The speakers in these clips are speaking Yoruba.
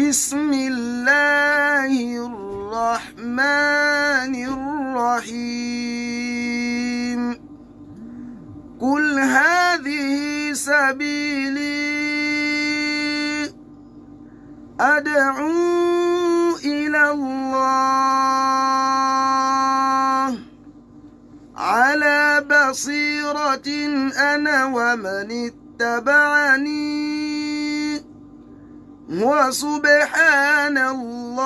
بسم الله الرحمن الرحيم. قل هذه سبيلي أدعو إلى الله على بصيرة أنا ومن اتبعني، وسبحان الله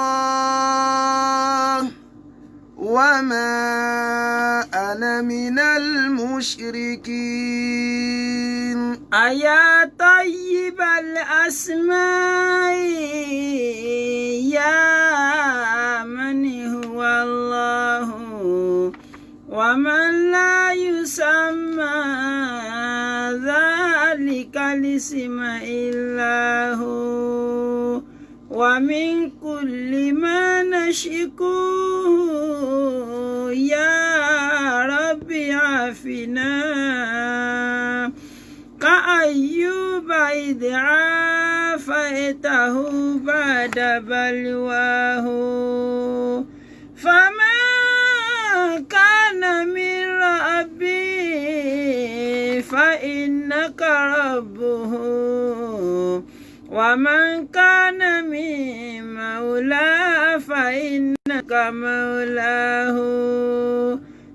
وما أنا من المشركين. أيا طيب الأسماء يا من هو الله ومن لا يسمى ذلك الاسم إلا هو، ومن كل ما نشكوه يا رب عافنا، كأيوب إذ عافيته بعد بلواه، فما كان من ربي فإنك ربه، ومن كان من مولاه فإنك مولاه،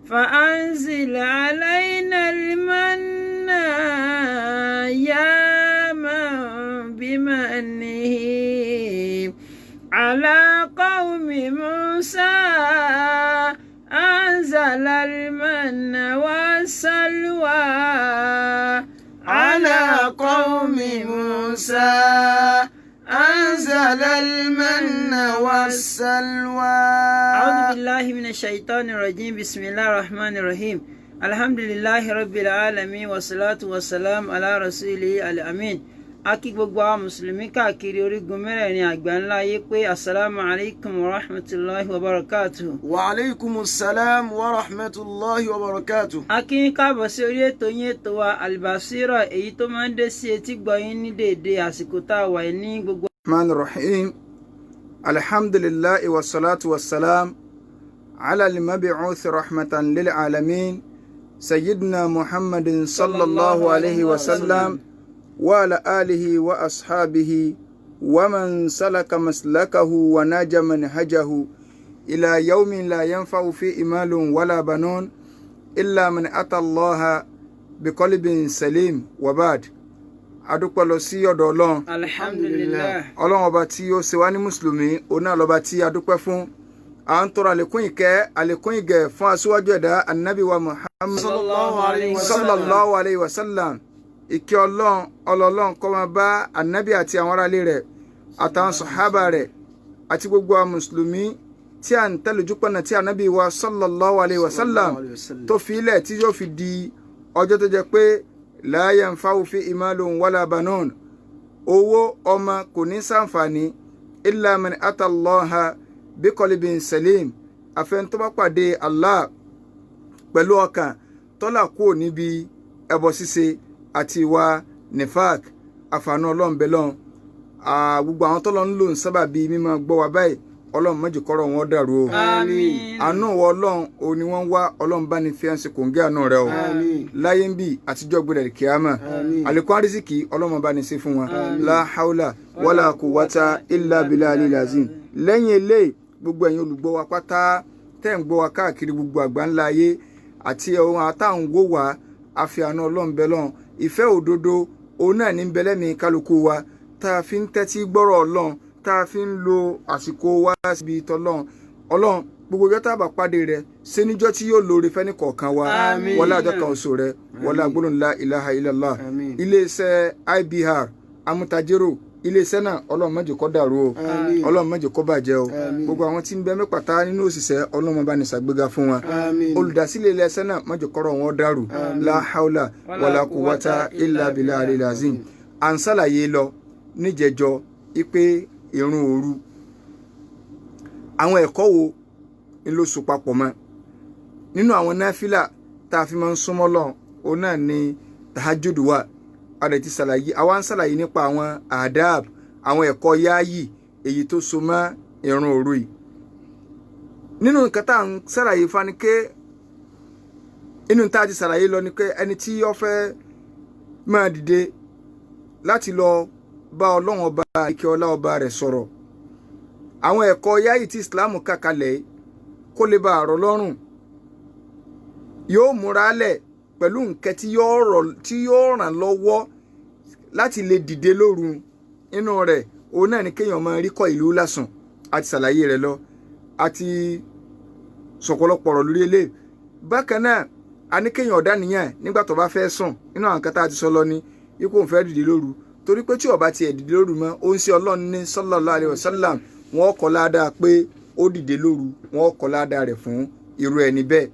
فأنزل علينا المن يا من بمنه على قوم موسى أنزل المن والسلوى، على قوم موسى أنزل المن والسلوى. أعوذ بالله من الشيطان الرجيم. بسم الله الرحمن الرحيم. الحمد لله رب العالمين والصلاة والسلام على رسوله الأمين. A kí gbogbo àwọn mùsùlùmí káàkiri orígun mẹ́rẹ̀ẹ̀rin àgbáńlá ayé pé asalaamu alaykum wa rahmatulahi wa barakatuh. Wa alaykum salam wa rahmatulahi wa barakatuh. A kí yín káàbọ̀ sí orí ètò yín, ètò wa Albasira, èyí tó máa ń dé sí etí gbọ̀yìn ní déédéé àsìkò tá a wà ní gbogbo. الرحمن الرحيم. الحمد لله والصلاة والسلام على المبعوث رحمة للعالمين سيدنا محمد صلى الله عليه وسلم وعلى آله وأصحابه ومن سلك مسلكه ونهج منهجه إلى يوم لا ينفع فيه مال ولا بنون إلا من أتى الله بقلب سليم. وبعد، adúpẹ́ lọ sí ọ̀dọ̀ Ọlọ́run. Alhamdulillah. Ọlọ́run ọba tí ó ṣe wá ní mùsùlùmí, òun náà lọ́ba tí a dúpẹ́ fún. À ń tọrọ àlékún ìkẹ́, àlékún ìgẹ̀ fún aṣíwájú ẹ̀dá, anabi wa Muhammad sallallahu alayhi wa sallam. Sallallahu alayhi wa sallam. Ìkẹ́ Ọlọ́run, ọlọ́run kó máa bá anabi àti àwọn aráalé rẹ̀ àtàwọn sàhábà rẹ̀ àti gbogbo àwọn mùsùlùmí tí à ń tẹ̀lé ojúpọ̀nà tí anabi wa sallallahu alayhi wa sallam tó fi ilẹ̀ tí yóò fi di ọjọ́ tó jẹ́ pé la yanfa'u fi malun wala banun, owó ọmọ kò ní sàǹfààní, illa man ata Allaha biqalbin salim, àfẹn tó bá pàdé Allah pẹ̀lú ọkàn tọ́lá kúrò níbi ẹbọ ṣíṣe àti ìwà nifak. Àfààní Ọlọ́run bẹ́ẹ̀ lọ́n gbogbo àwọn tọ́lọ́ ń lò ń sábà bíi mímọ́ gbọ́ wa báyìí. Ọlọ́run má jẹ́ kọ́rọ̀ wọn dàrú o. Àmín. Àánú wọ Ọlọ́run òun ni wọ́n ń wá. Ọlọ́run bá ní fíẹ́nsì kòǹgẹ́ àánú rẹ o láyé ń bì àtijọ́ gbọdọ̀ kíámà. Àlékún àrísìkì Ọlọ́run bá ní sí fún wọn. La haula wala quwwata illa billahi alazim. Lẹ́yìn eléyìí, gbogbo ẹ̀yin olùgbọ́ wa pátá tẹ́ ń gbọ́ wa káàkiri gbogbo àgbáńlá ayé àti ohun àtàwọn wò wá, àfi àánú Ọlọ́run bẹ́ẹ̀ lọ́n. Ìfẹ́ òdodo òun náà ní bẹ́lẹ́mì kálukú wa tá a fi ń tẹ́tí gbọ́rọ̀ Ọlọ́run, tá a fi ń lo àsìkò wa síbi tọ́lọ́run. Ọlọ́run, gbogbo ọjọ́ tá a bá pàdé rẹ̀ ṣe níjọ́ tí yóò lóore fẹ́ni kọ̀ọ̀kan wa. Àmín. Wọlé àjọ kan oṣù rẹ̀, wọlé agbóhùn la ilaha illallah. Àmín. Iléeṣẹ́ IBR amútajérò, iléeṣẹ́ náà, Ọlọ́run má jẹ́ kó dàrú o. Àmín. Ọlọ́run má jẹ́ kó bàjẹ́ o. Àmín. Gbogbo àwọn tí ń bẹ mẹ́pàtà nínú òṣìṣẹ́, Ọlọ́run bá ní ṣàgbéga fún wọn. Àmín. Olùdásílẹ̀ iléeṣẹ́ náà, má jẹ́ kọ́rọ̀ wọn dàrú. La haula wala quwwata illa billahi azim. À ń ṣàlàyé lọ níjẹjọ ipe ìrun òru, àwọn ẹ̀kọ́ wo ń ló so papọ̀ mọ́ nínú àwọn náfìlà tá a fi máa ń súnmọ́ lọ? Òun náà ni tahajjud wà. A dẹ̀ ti ṣàlàyé, àwa ń ṣàlàyé nípa àwọn adab, àwọn ẹ̀kọ́ yáàyì èyí tó so mọ́ ìrun òru yìí. Nínú nǹkan tá à ń ṣàlàyé fani ké inú tá a ti ṣàlàyé lọ ni pé ẹni tí ó fẹ́ máa dìde láti lọ bá Ọlọ́run ọba ìkẹ́ ọlá ọba rẹ̀ sọ̀rọ̀, àwọn ẹ̀kọ́ yáyì tí Islam kà kalẹ̀ kó lè bá àrọ̀ lọ́rùn, yóò múra lẹ̀ pẹ̀lú nǹkan tí yóò ràn lọ́wọ́ láti lè dìde lóru. Inú rẹ̀ òun náà ni kéèyàn máa rí kọ́ ìlú lásùn, àti ṣàlàyé rẹ̀ lọ, àti sọ̀pọ̀lọpọ̀ ọ̀rọ̀ lórí eléyìí. Bákan náà, a ní kéèyàn ọ̀dá nìyẹn nígbà tó bá fẹ́ sùn. Nínú àwọn kan tá a ti sọ lọ ni ikú òun fẹ́ dìde lóru, torí pé tí ó bá tiẹ̀ dìde lóru mọ́, ó ń ṣe Ọlọ́run ní sallallahu alaihi wasallam, wọ́n kọ́ ládàá pé ó dìde lóru, wọ́n kọ́ ládàá rẹ̀ fún irú ẹni bẹ́ẹ̀.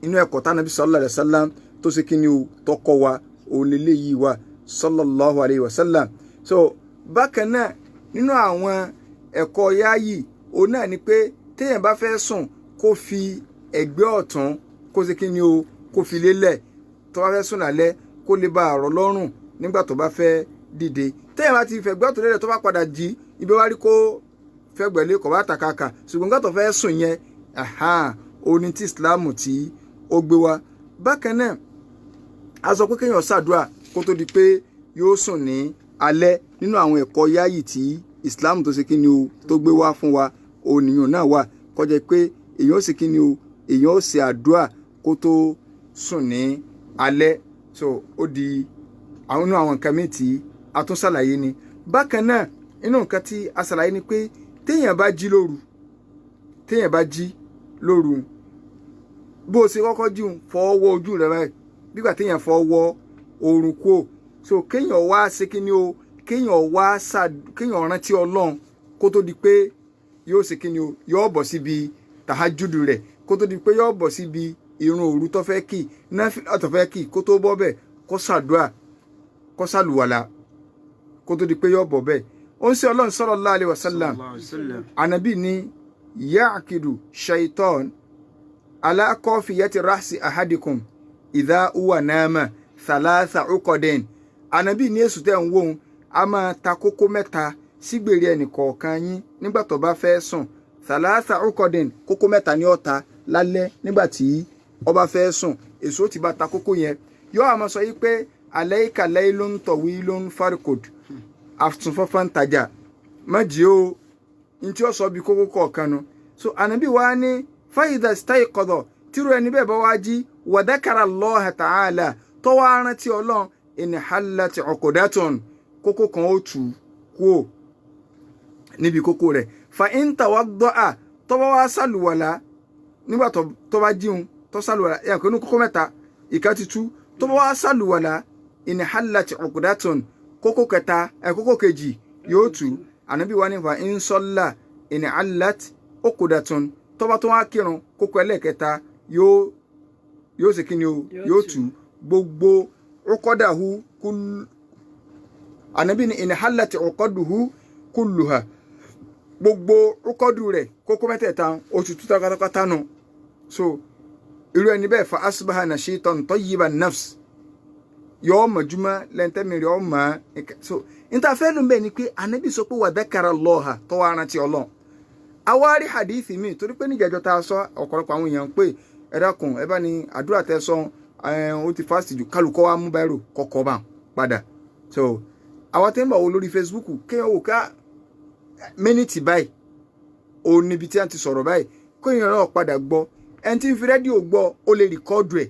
Inú ẹ̀kọ́ tánàbí sallallahu alaihi wasallam tó ṣe kíni o tọkọ wa òun lélẹ́yìí wa sallallahu alaihi wasallam. So bákan náà, nínú àwọn ẹ̀kọ́ yáàyì òun náà ni pé téèyàn bá fẹ́ sùn, kó fi ẹ̀gbẹ́ ọ̀tún kó ṣe kíni o kó fi lélẹ̀ tó bá fẹ́ sùn lálẹ́, kó lè bá àrọ̀ lọ́rùn nígbà tó bá fẹ́ dìde. Téèyàn bá ti fẹ̀gbẹ́ ọ̀tún lélẹ̀, tó bá padà jí, ibi wá rí kó fẹ́gbẹ̀lé kò bá tàkàkà, ṣùgbọ́n nígbà tó fẹ́ sùn yẹn, òní tí Islam tí ó gbé wa. Bákan náà, a sọ pé kéèyàn ṣàdúrà kó tó di pé yóò sùn ní alẹ́. Nínú àwọn ẹ̀kọ́ yáyì tí Islam tó ṣe kí ni o tó gbé wá fún wa, òníyàn náà wà kọjá pé èèyàn ó ṣe kí ni o èèyàn ó ṣe àdúrà kó tó sùn ní alẹ́. So ó di àwọn inú àwọn nǹkan míì tí a tún ṣàlàyé ni. Bákan náà, inú nǹkan tí a ṣàlàyé ni pé téèyàn bá jí lóru, téèyàn bá jí lóru, bó o ṣe kọ́kọ́ jí òun, fọwọ́ wọ ojú rẹ báyìí, nígbà téèyàn fọwọ́ wọ oorun kúò. So kéèyàn wá ṣe kí ni o kéèyàn wá kéèyàn rántí Ọlọ́run kó tó di pé yóò ṣe kí ni o yóò bọ̀ síbi tàhájúdù rẹ̀, kó tó di pé yóò bọ̀ síbi irun òru tó fẹ́ kì, náfìlà tó fẹ́ kì, kó tó bọ́ bẹ̀, kó ṣàdúà, kó ṣàlùwàlà kó tó di pé yóò bọ̀ bẹ́ẹ̀. Ó ń ṣe Ọlọ́run sallallahu alaihi wasallam, ànábì ní ya'kidu shaitan ala kafiyati ra'si ahadikum idha huwa nama thalatha uqadin. Ànábì ní èṣù tẹ̀ ń wò ó, a máa ta kókó mẹ́ta sígbèrè ẹnì kọ̀ọ̀kan yín nígbà tó bá fẹ́ sùn. Thalatha uqadin, kókó mẹ́ta ní ó ta lálẹ́ nígbà tí ó bá fẹ́ sùn. Èṣù ti bá ta kókó yẹn, yóò àmọ́ sọ yí pé alayka laylun tawilun farqud, àtúnfọ́fọ́ ń tajà má jí o, ní tí ó sọ bí kókó kọ̀ọ̀kan nu. So ànábì wa ní fa'idha stayqadha, tírú ẹni bẹ́ẹ̀ bá wá jí, wa dhakara Allaha ta'ala, tó wá rántí Ọlọ́run, inhallat uqdatun, kókó kan ó tù kúò níbi kókó rẹ̀. Fa in tawadda'a, tó bá wá sàlùwàlá nígbà tó bá jíun tó sàlùwàlá ẹ̀ kò ní kókó mẹ́ta ìka ti tú, tó bá wá sàlùwàlá, inhallat uqdatun, kókó kẹta ẹ̀ kókó kejì yóò tú. Ànábì wa ní fa in salla inhallat uqdatun, tó bá tó wá kírun, kókó ẹlẹ́ẹ̀kẹta yóò ṣe kíni o yóò tú gbogbo uqadahu kúl. Ànábì ní inhallat uqaduhu kulluha, gbogbo uqadu rẹ̀ kókó mẹ́tẹ̀ẹ̀ta ó ti tú pátápátá nù. So irú ẹni bẹ́ẹ̀ fa asbaha nashitan tayyiban nafs, yọọ mọ̀júmọ́ lẹ́ntẹ́mìrì ọmọ. So níta fẹ́ ló ń bẹ̀ ni pé ànábì sọ pé wa dhakara Allaha, tó wá rántí Ọlọ́run. Àwa rí hadith mi, torí pé níjẹ̀jọ́ tá a sọ, ọ̀pọ̀lọpọ̀ àwọn èèyàn pé ẹ dákun, ẹ bá ní àdúrà tẹ sọ, ó ti fásitì jù, kálukọ́ wa mú báírò kọ́kọ́ bá padà. So àwọn tí ń bọ̀ wò lórí Facebook, kéèyàn wò ká mínítì báyìí òun níbi tí a ti sọ̀rọ̀ báyìí, kéèyàn náà padà gbọ́. Ẹni tí ń fi rédíò gbọ́, ó lè record ẹ̀,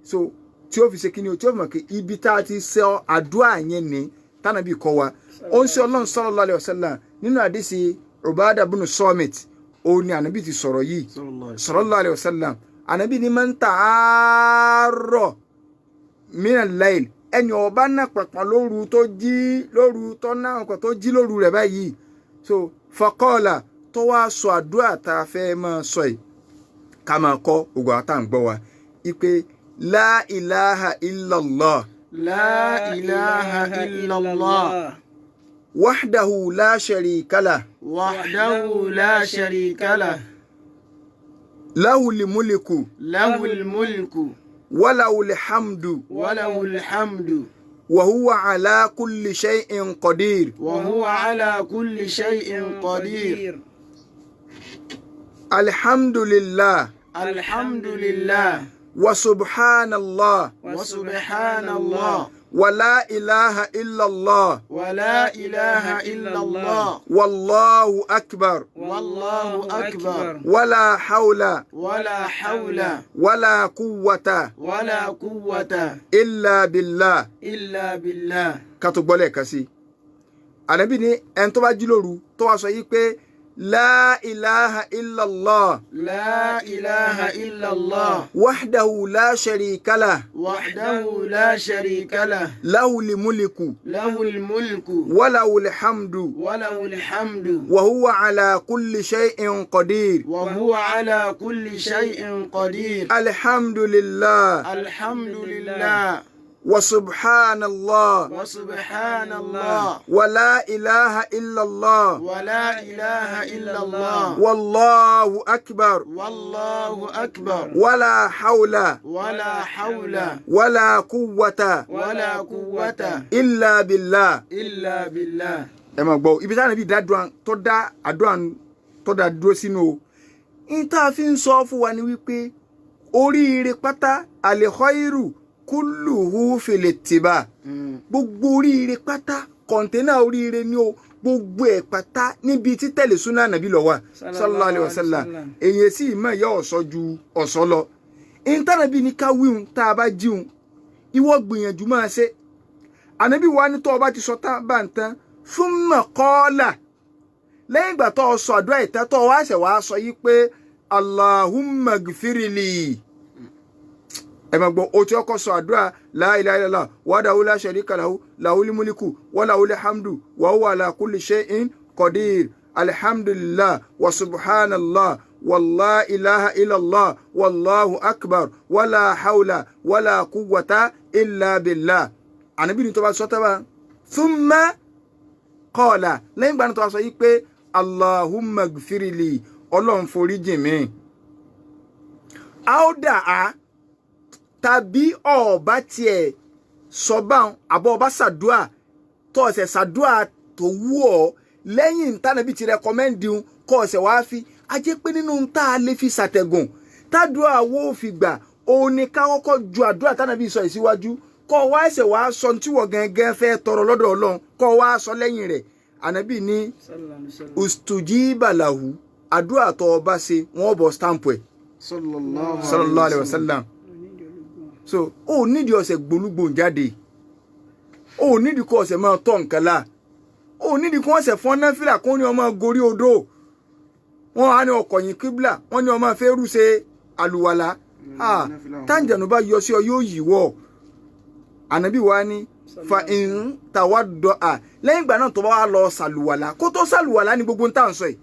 so tí ó fi ṣe kíni o tí ó fi mọ̀ pé ibi tá a ti sọ àdúrà yẹn ní tánàbí kọ́ wa. Ó ń ṣe Ọlọ́run sallallahu alaihi wasallam nínú àdìsí Ubadah bunu Samit, òun ni ànábì ti sọ̀rọ̀ yìí sallallahu alaihi wasallam. Ànábì ní man ta'arra minal layl, ẹni ó bá náà pàpà lóru, tó jí lóru, tó náà ọkọ̀ tó jí lóru rẹ̀ báyìí, so faqala, tó wá sọ àdúrà tá a fẹ́ máa sọ yìí, ká máa kọ́ ògùn àtà ń gbọ́ wa ipe la ilaha illallah, La ilaha illallah, wahdahu la sharika lah, wahdahu la sharika lah, lahul mulku, lahul mulku, wa lahul hamdu, wa lahul hamdu, Wa huwa ala kulli shay'in qadir. وهو على كل شيء قدير. Alhamdulillah. الحمد لله. Wa subhanallah. وسبحان الله. Wa la ilaha illallah. ولا إله إلا الله. Wallahu akbar. والله أكبر. Wa la hawla. ولا حول. Wa la quwwata. ولا قوة. Illa billah. إلا بالله. Ká tó gbọ́ lẹ́ẹ̀kan sí i. Ànábì ní ẹni tó bá jí lóru tó wá sọ yìí pé la ilaha illallah. لا إله إلا الله. Wahdahu la sharika lah. وحده لا شريك له. Lahul mulku. له الملك. Wa lahul hamdu. وله الحمد. Wa huwa ala kulli shay'in qadir. وهو على كل شيء قدير. Alhamdulillah. الحمد لله. Wa subhanallah. وسبحان الله. Wa la ilaha illallah. ولا إله إلا الله. Wallahu akbar. والله أكبر. Wa la hawla. ولا حول. Wa la quwwata. ولا قوة. Illa billah. إلا بالله. Ẹ máa gbọ́ ibi táwọn ibi dá tó dá àdúrà tó dá dúró sínú o. N tá a fi ń sọ fún wa ni wípé oríire pátá al-khairu kulluhu fil ittiba. Gbogbo oríire pátá kọ̀ǹténà oríire ni o, gbogbo ẹ̀ pátá níbi títẹ̀lé súnà nàbí ló wà sallallahu alaihi wasallam. Èyí sì mọ̀ ìyá ọ̀sọ́ ju ọ̀sọ́ lọ. N tánàbí ní ká wíhun tá a bá jíhun ìwọ gbìyànjú máa ṣe. Ànábì wa ní tó o bá ti sọ tán bá ń tán thumma qala, lẹ́yìn ìgbà tó o sọ àdúrà ìtẹ́ tó o wá ṣẹ̀ wá sọ yí pé Allahumma gfirili. Ẹ máa gbọ́ o ti ọkọ̀ sọ àdúrà la ilaha illallah wahdahu la sharika lahu lahul mulku wa lahul hamdu wa huwa ala kulli shay'in qadir alhamdulillah wa subhanallah wala ilaha illallah wallahu akbar wala hawla wala quwwata illa billah. Ànábì ní tó bá sọ tábà thumma qala, lẹ́yìn ìgbà tó bá sọ yí pé Allahumma gfirili, ọlọ́run foríjì mi. Áódà á tàbí ọba tiẹ̀ sọ báwọn àbọ̀ ọba ṣàdúà tó ọ̀sẹ̀ ṣàdúà tó wú ọ lẹ́yìn tánàbí ti rẹkọmẹ́ndì ń kọ́ ọ̀sẹ̀ wá fi a jẹ́ pé nínú tá a lè fi ṣàtẹ̀gùn tádùá wo fi gbà òun ni ká kọ́kọ́ ju àdúrà tánàbí sọ ìsíwájú kọ́ wá ẹsẹ̀ wá sọ tí wọ́n gẹ́gẹ́ fẹ́ tọrọ lọ́dọ̀ ọlọ́run kọ́ wá sọ lẹ́yìn rẹ̀. Ànábì ní ustujiba lahu, àdúrà tó ọba ṣe wọ́n bọ̀ stamp ẹ̀ sallallahu alaihi wasallam. So ó nídìí ọ̀sẹ̀ gbólúgbòǹ jáde, ó nídìí kó ọ̀sẹ̀ máa tọ̀ nǹkan la, ó nídìí kó ọ̀sẹ̀ fọ́n náfìlà kó ní ọmọ gorí odò, wọ́n á ní ọkọ̀ yín kíbla, wọ́n ní ọmọ fẹ́rù ṣe àlùwàlà. Táǹjànú bá yọ sí ọ yóò yíwọ́. Ànábì wa ní fa in tàwa dọ̀ à, lẹ́yìn ìgbà náà tó bá wà lọ sàlùwàlà, kó tó sàlùwàlà ní gbogbo tá à ń sọ yìí.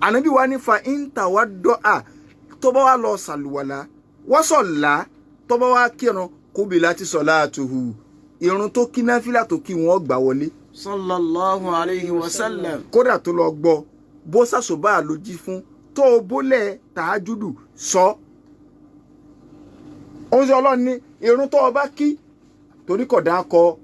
Ànábì wa ní fa in tàwa dọ̀ à, tó bá wà lọ sàlùwàlà wọ́n sọ̀lá tó bá wá kírun kóbi láti sọ̀lá àtùhù, irun tó kí náfìlà tó kí wọ́n gbà wọlé. Sallallahu alayhi wa sallam. Kódà tó lọ gbọ́ bó sàṣọba àlòjì fún tó o bólẹ̀ tàájúdù sọ. Ó ń sọ ọlọ́run ní irun tó o bá kí torí kò dáa kọ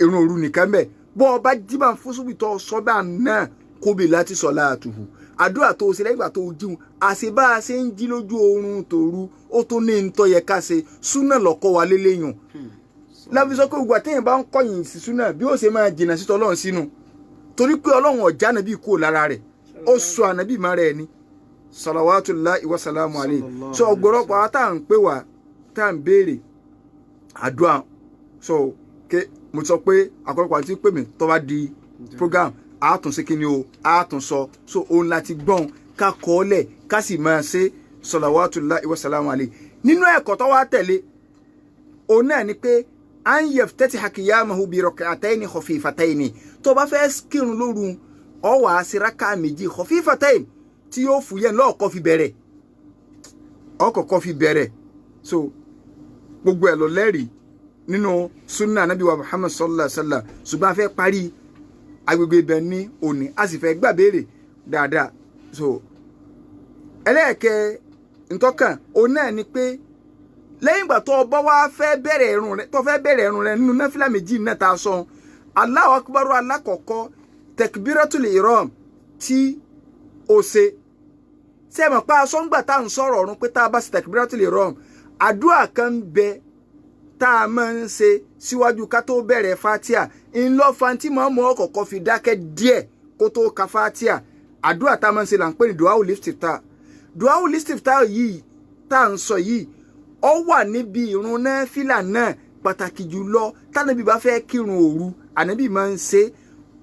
irun òru nìkan bẹ́ẹ̀ bó o bá jí bá ń fún súbì tó o sọ bá náà kóbi láti sọ̀lá àtùhù, àdúrà tó o ṣe lẹ́yìn ìgbà tó o jíun àṣebá a ṣe ń jí lójú oorun tòru ó tún ní ń tọ́ yẹ ká ṣe súnà lọ́kọ́ wa lélẹ́yìn. Láfi sọ pé gbogbo àtẹ̀yìn bá ń kọ̀yìn sí súnà bí ó ṣe máa jìnnà sí tọ́lọ́run sínú torí pé ọlọ́run ọ̀já ànábì kúrò lára rẹ̀ ó sọ ànábì má rẹ̀ ni salawatullahi wa salamu alayhi. So ọ̀gọ̀rọ̀pọ̀ àwọn tá à ń pè wá tá à ń béèrè àdúrà so ké mo sọ pé àkọ́lọ́pọ̀ àti pè mí tó bá di program àtúnṣe kí ni o àtúnṣọ so òun láti gbọ́n ká kọ́ ọ́ lẹ̀ ká sì máa ṣe salawatullahi wa salamu alayhi. Nínú ẹ̀kọ́ tó wá tẹ̀lé òun náà ni pé an yaftatiha qiyamahu bi rak'atayni khafifataini, tó bá fẹ́ kírun lóru ó wá ṣe rákà méjì khafifataini tí yóò fúyẹ́ lọ́ọ̀kọ́ fi bẹ̀rẹ̀ ọkọ̀ọ̀kọ́ fi bẹ̀rẹ̀. So gbogbo ẹ̀ lọ lẹ́rìí nínú sunna anabi wa Muhammad sallallahu alaihi wa sallam. Ṣùgbọ́n a fẹ́ parí agbègbè ibẹ̀ ní òní a sì fẹ́ gbà béèrè dáadáa. So ẹlẹ́ẹ̀kẹ́ ntọ́kàn òun náà ni pé Lẹ́yìn ìgbà tó o bá wá fẹ́ bẹ̀rẹ̀ irun rẹ, tó fẹ́ bẹ̀rẹ̀ irun rẹ nínú náfìlà méjì náà tá a sọ, Allahu akbar alákọ̀ọ́kọ́, takbiratul ihram tí o ṣe, ṣé ẹ mọ̀ pé aṣọ ńgbà tá à ń sọ̀rọ̀ ọ̀run pé tá a bá ṣe takbiratul ihram, àdúrà kan ń bẹ tá a máa ń ṣe síwájú ká tó bẹ̀rẹ̀ fatia, ńlọ́fà tí màmú ọkọ̀ọ̀kọ̀ fi dákẹ́ díẹ̀ kó tó ka fatia. Àdúrà tá a máa ń ṣe là ń pè ní duaul istiftah. Duaul istiftah yìí tá à ń sọ yìí, ó wà níbi ìrun náfìlà náà, pàtàkì jùlọ tánàbí bá fẹ́ kírun òru, ànábì máa ń ṣe.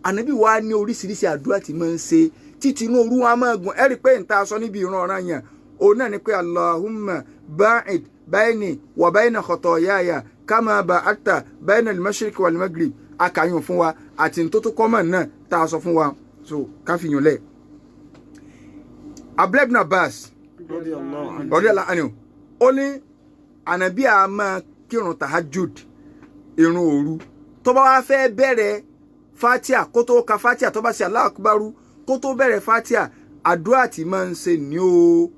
Ànábì wa ní oríṣiríṣi àdúrà tí máa ń ṣe títí inú òru wọn a máa gùn. Ẹ rí i pé níta sọ níbi ìrun ọ̀ranyàn, òun náà ni pé Allahumma ba'id bayni wa bayna khataayaya kama ba'adta bayna al-mashriq wal-maghrib. Akàyùn fún wa àti ntótó kọ́mọ̀ náà tá a sọ fún wa, so káfíyùn lẹ̀. Abdullah ibn Abbas radiyallahu anhu, ó ní ànábì a máa kírun tahajjud, irun òru, tó bá wá fẹ́ bẹ̀rẹ̀ fatia, kó tó ka fatia, tó bá ṣe Allahu akbaru kó tó bẹ̀rẹ̀ fatia, àdúrà tí máa ń ṣe ní o.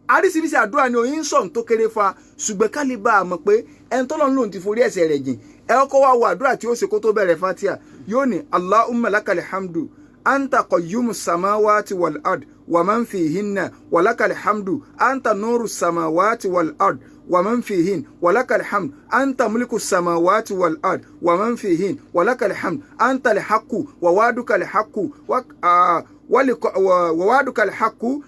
Àríṣiríṣi àdúrà ni oyin sọ̀n tó kéré fa, ṣùgbọ́n ká lè bá a mọ̀ pé ẹni tọ́lọ́run lòun ti forí ẹ̀ṣẹ̀ rẹ̀ jìn. Ẹ kọ́kọ́ wá wo àdúrà tí ó ṣe kó tó bẹ̀rẹ̀ fatia. Yóò ní Allahumma lakal hamdu anta qayyumu samawati wal ard wa man fihinna wa lakal hamdu anta nuru samawati wal ard wa man fihin wa lakal hamdu anta mulku samawati wal ard wa man fihin wa lakal hamdu anta al-haqqu wa wa'duka al-haqqu wa wa'duka al-haqqu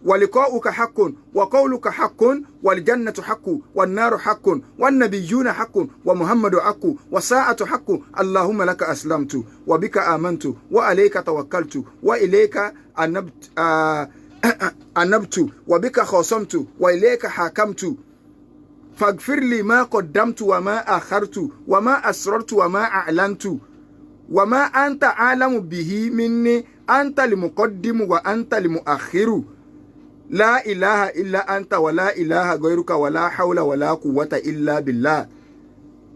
ولقاؤك حق وقولك حق والجنة حق والنار حق والنبيون حق ومحمد حق والساعة حق اللهم لك أسلمت وبك آمنت وعليك توكلت وإليك أنبت وبك خاصمت وإليك حاكمت فاغفر لي ما قدمت وما أخرت وما أسررت وما أعلنت وما أنت أعلم به مني أنت المقدم وأنت المؤخر لا إله إلا أنت ولا إله غيرك ولا حول ولا قوة إلا بالله.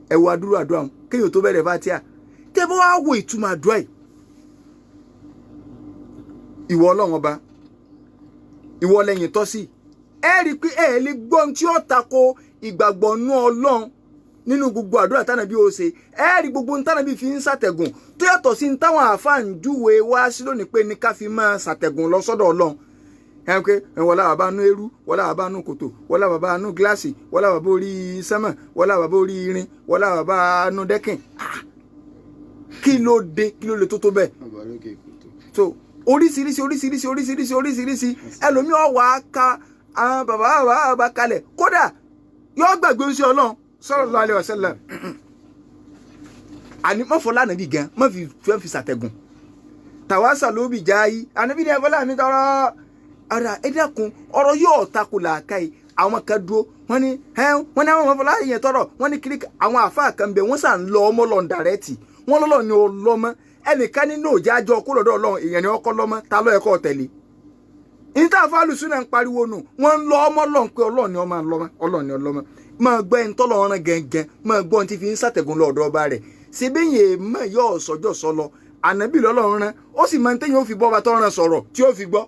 Ẹ wo àdúrà, àdúrà kéèyàn tó bẹ̀rẹ̀ Fátíà. Tẹ́ bá wá wo ìtumọ̀ àdúrà yìí, ìwọ Ọlọ́run ọba, ìwọ lẹ́yìn tọ́ sí. Ẹ rí i pé ẹ lè gbọ́ ohun tí ó tako ìgbàgbọ́ nú Ọlọ́run nínú gbogbo àdúrà tánàbí ó ṣe. Ẹ rí gbogbo ohun tánàbí fi ń ṣàtẹ̀gùn tó yàtọ̀ sí ní táwọn àáfàá ń júwe wá sí lónìí pé ní ká fi máa ṣàtẹ̀gùn lọ sọ́dọ̀ Ọlọ́run. Ẹ pé wọlá bàbá nú eérú, wọlá bàbá nú kòtò, wọlá bàbá nú gíláàsì, wọlá bàbá orí sánmà, wọlá bàbá orí irin, wọlá bàbá nú dẹ́kìn. Kí ló dé? Kí ló lè tó tó bẹ́ẹ̀? So oríṣiríṣi oríṣiríṣi oríṣiríṣi oríṣiríṣi, ẹlòmíì wà á ka àwọn bàbá bàbá bàbá kalẹ̀, kódà yóò gbàgbé oṣù Ọlọ́run sallallahu alaihi wasallam. Àní mọ́fọ́lá nàbí gan mọ́ fi fẹ́ fi ṣàtẹ̀gùn tàwásà ló bì jáyí ànábì ní ẹ̀fọ́lá mi tọrọ ara. Ẹ dákun, ọ̀rọ̀ yóò takò làákàyè. Àwọn kan dúró, wọ́n ní ẹ wọ́n ní àwọn ọmọfọlá yẹn tọrọ, wọ́n ní kiri. Àwọn àfáà kan bẹ, wọ́n sàn lọ ọmọ lọ dàrẹ́tì, wọ́n lọ́lọ́ ni ọlọ́mọ. Ẹnìkan nínú òjá àjọ kó lọ́dọ̀ Ọlọ́run, èèyàn ni ọkọ lọ́mọ, ta ló ẹ̀kọ́ tẹ̀lé níta fálùsùn náà ń pariwo nù. Wọ́n ń lọ ọmọ lọ́n pé Ọlọ́run ni ọmọ lọ́mọ, Ọlọ́run ni ọlọ́mọ. Máa gbọ́ ẹni tọ́lọ́ ọ̀ràn gẹ̀ǹgẹ̀, máa gbọ́ ohun tí fi ń ṣàtẹ̀gùn lọ́dọ̀ ọba rẹ̀ síbí yẹn mọ̀ yóò sọjọ́ sọ lọ. Ànábì lọ́lọ́run rán, ó sì máa ń tẹ́yìn ó fi bọ́ ọba tọ́ran sọ̀rọ̀ tí ó fi gbọ́.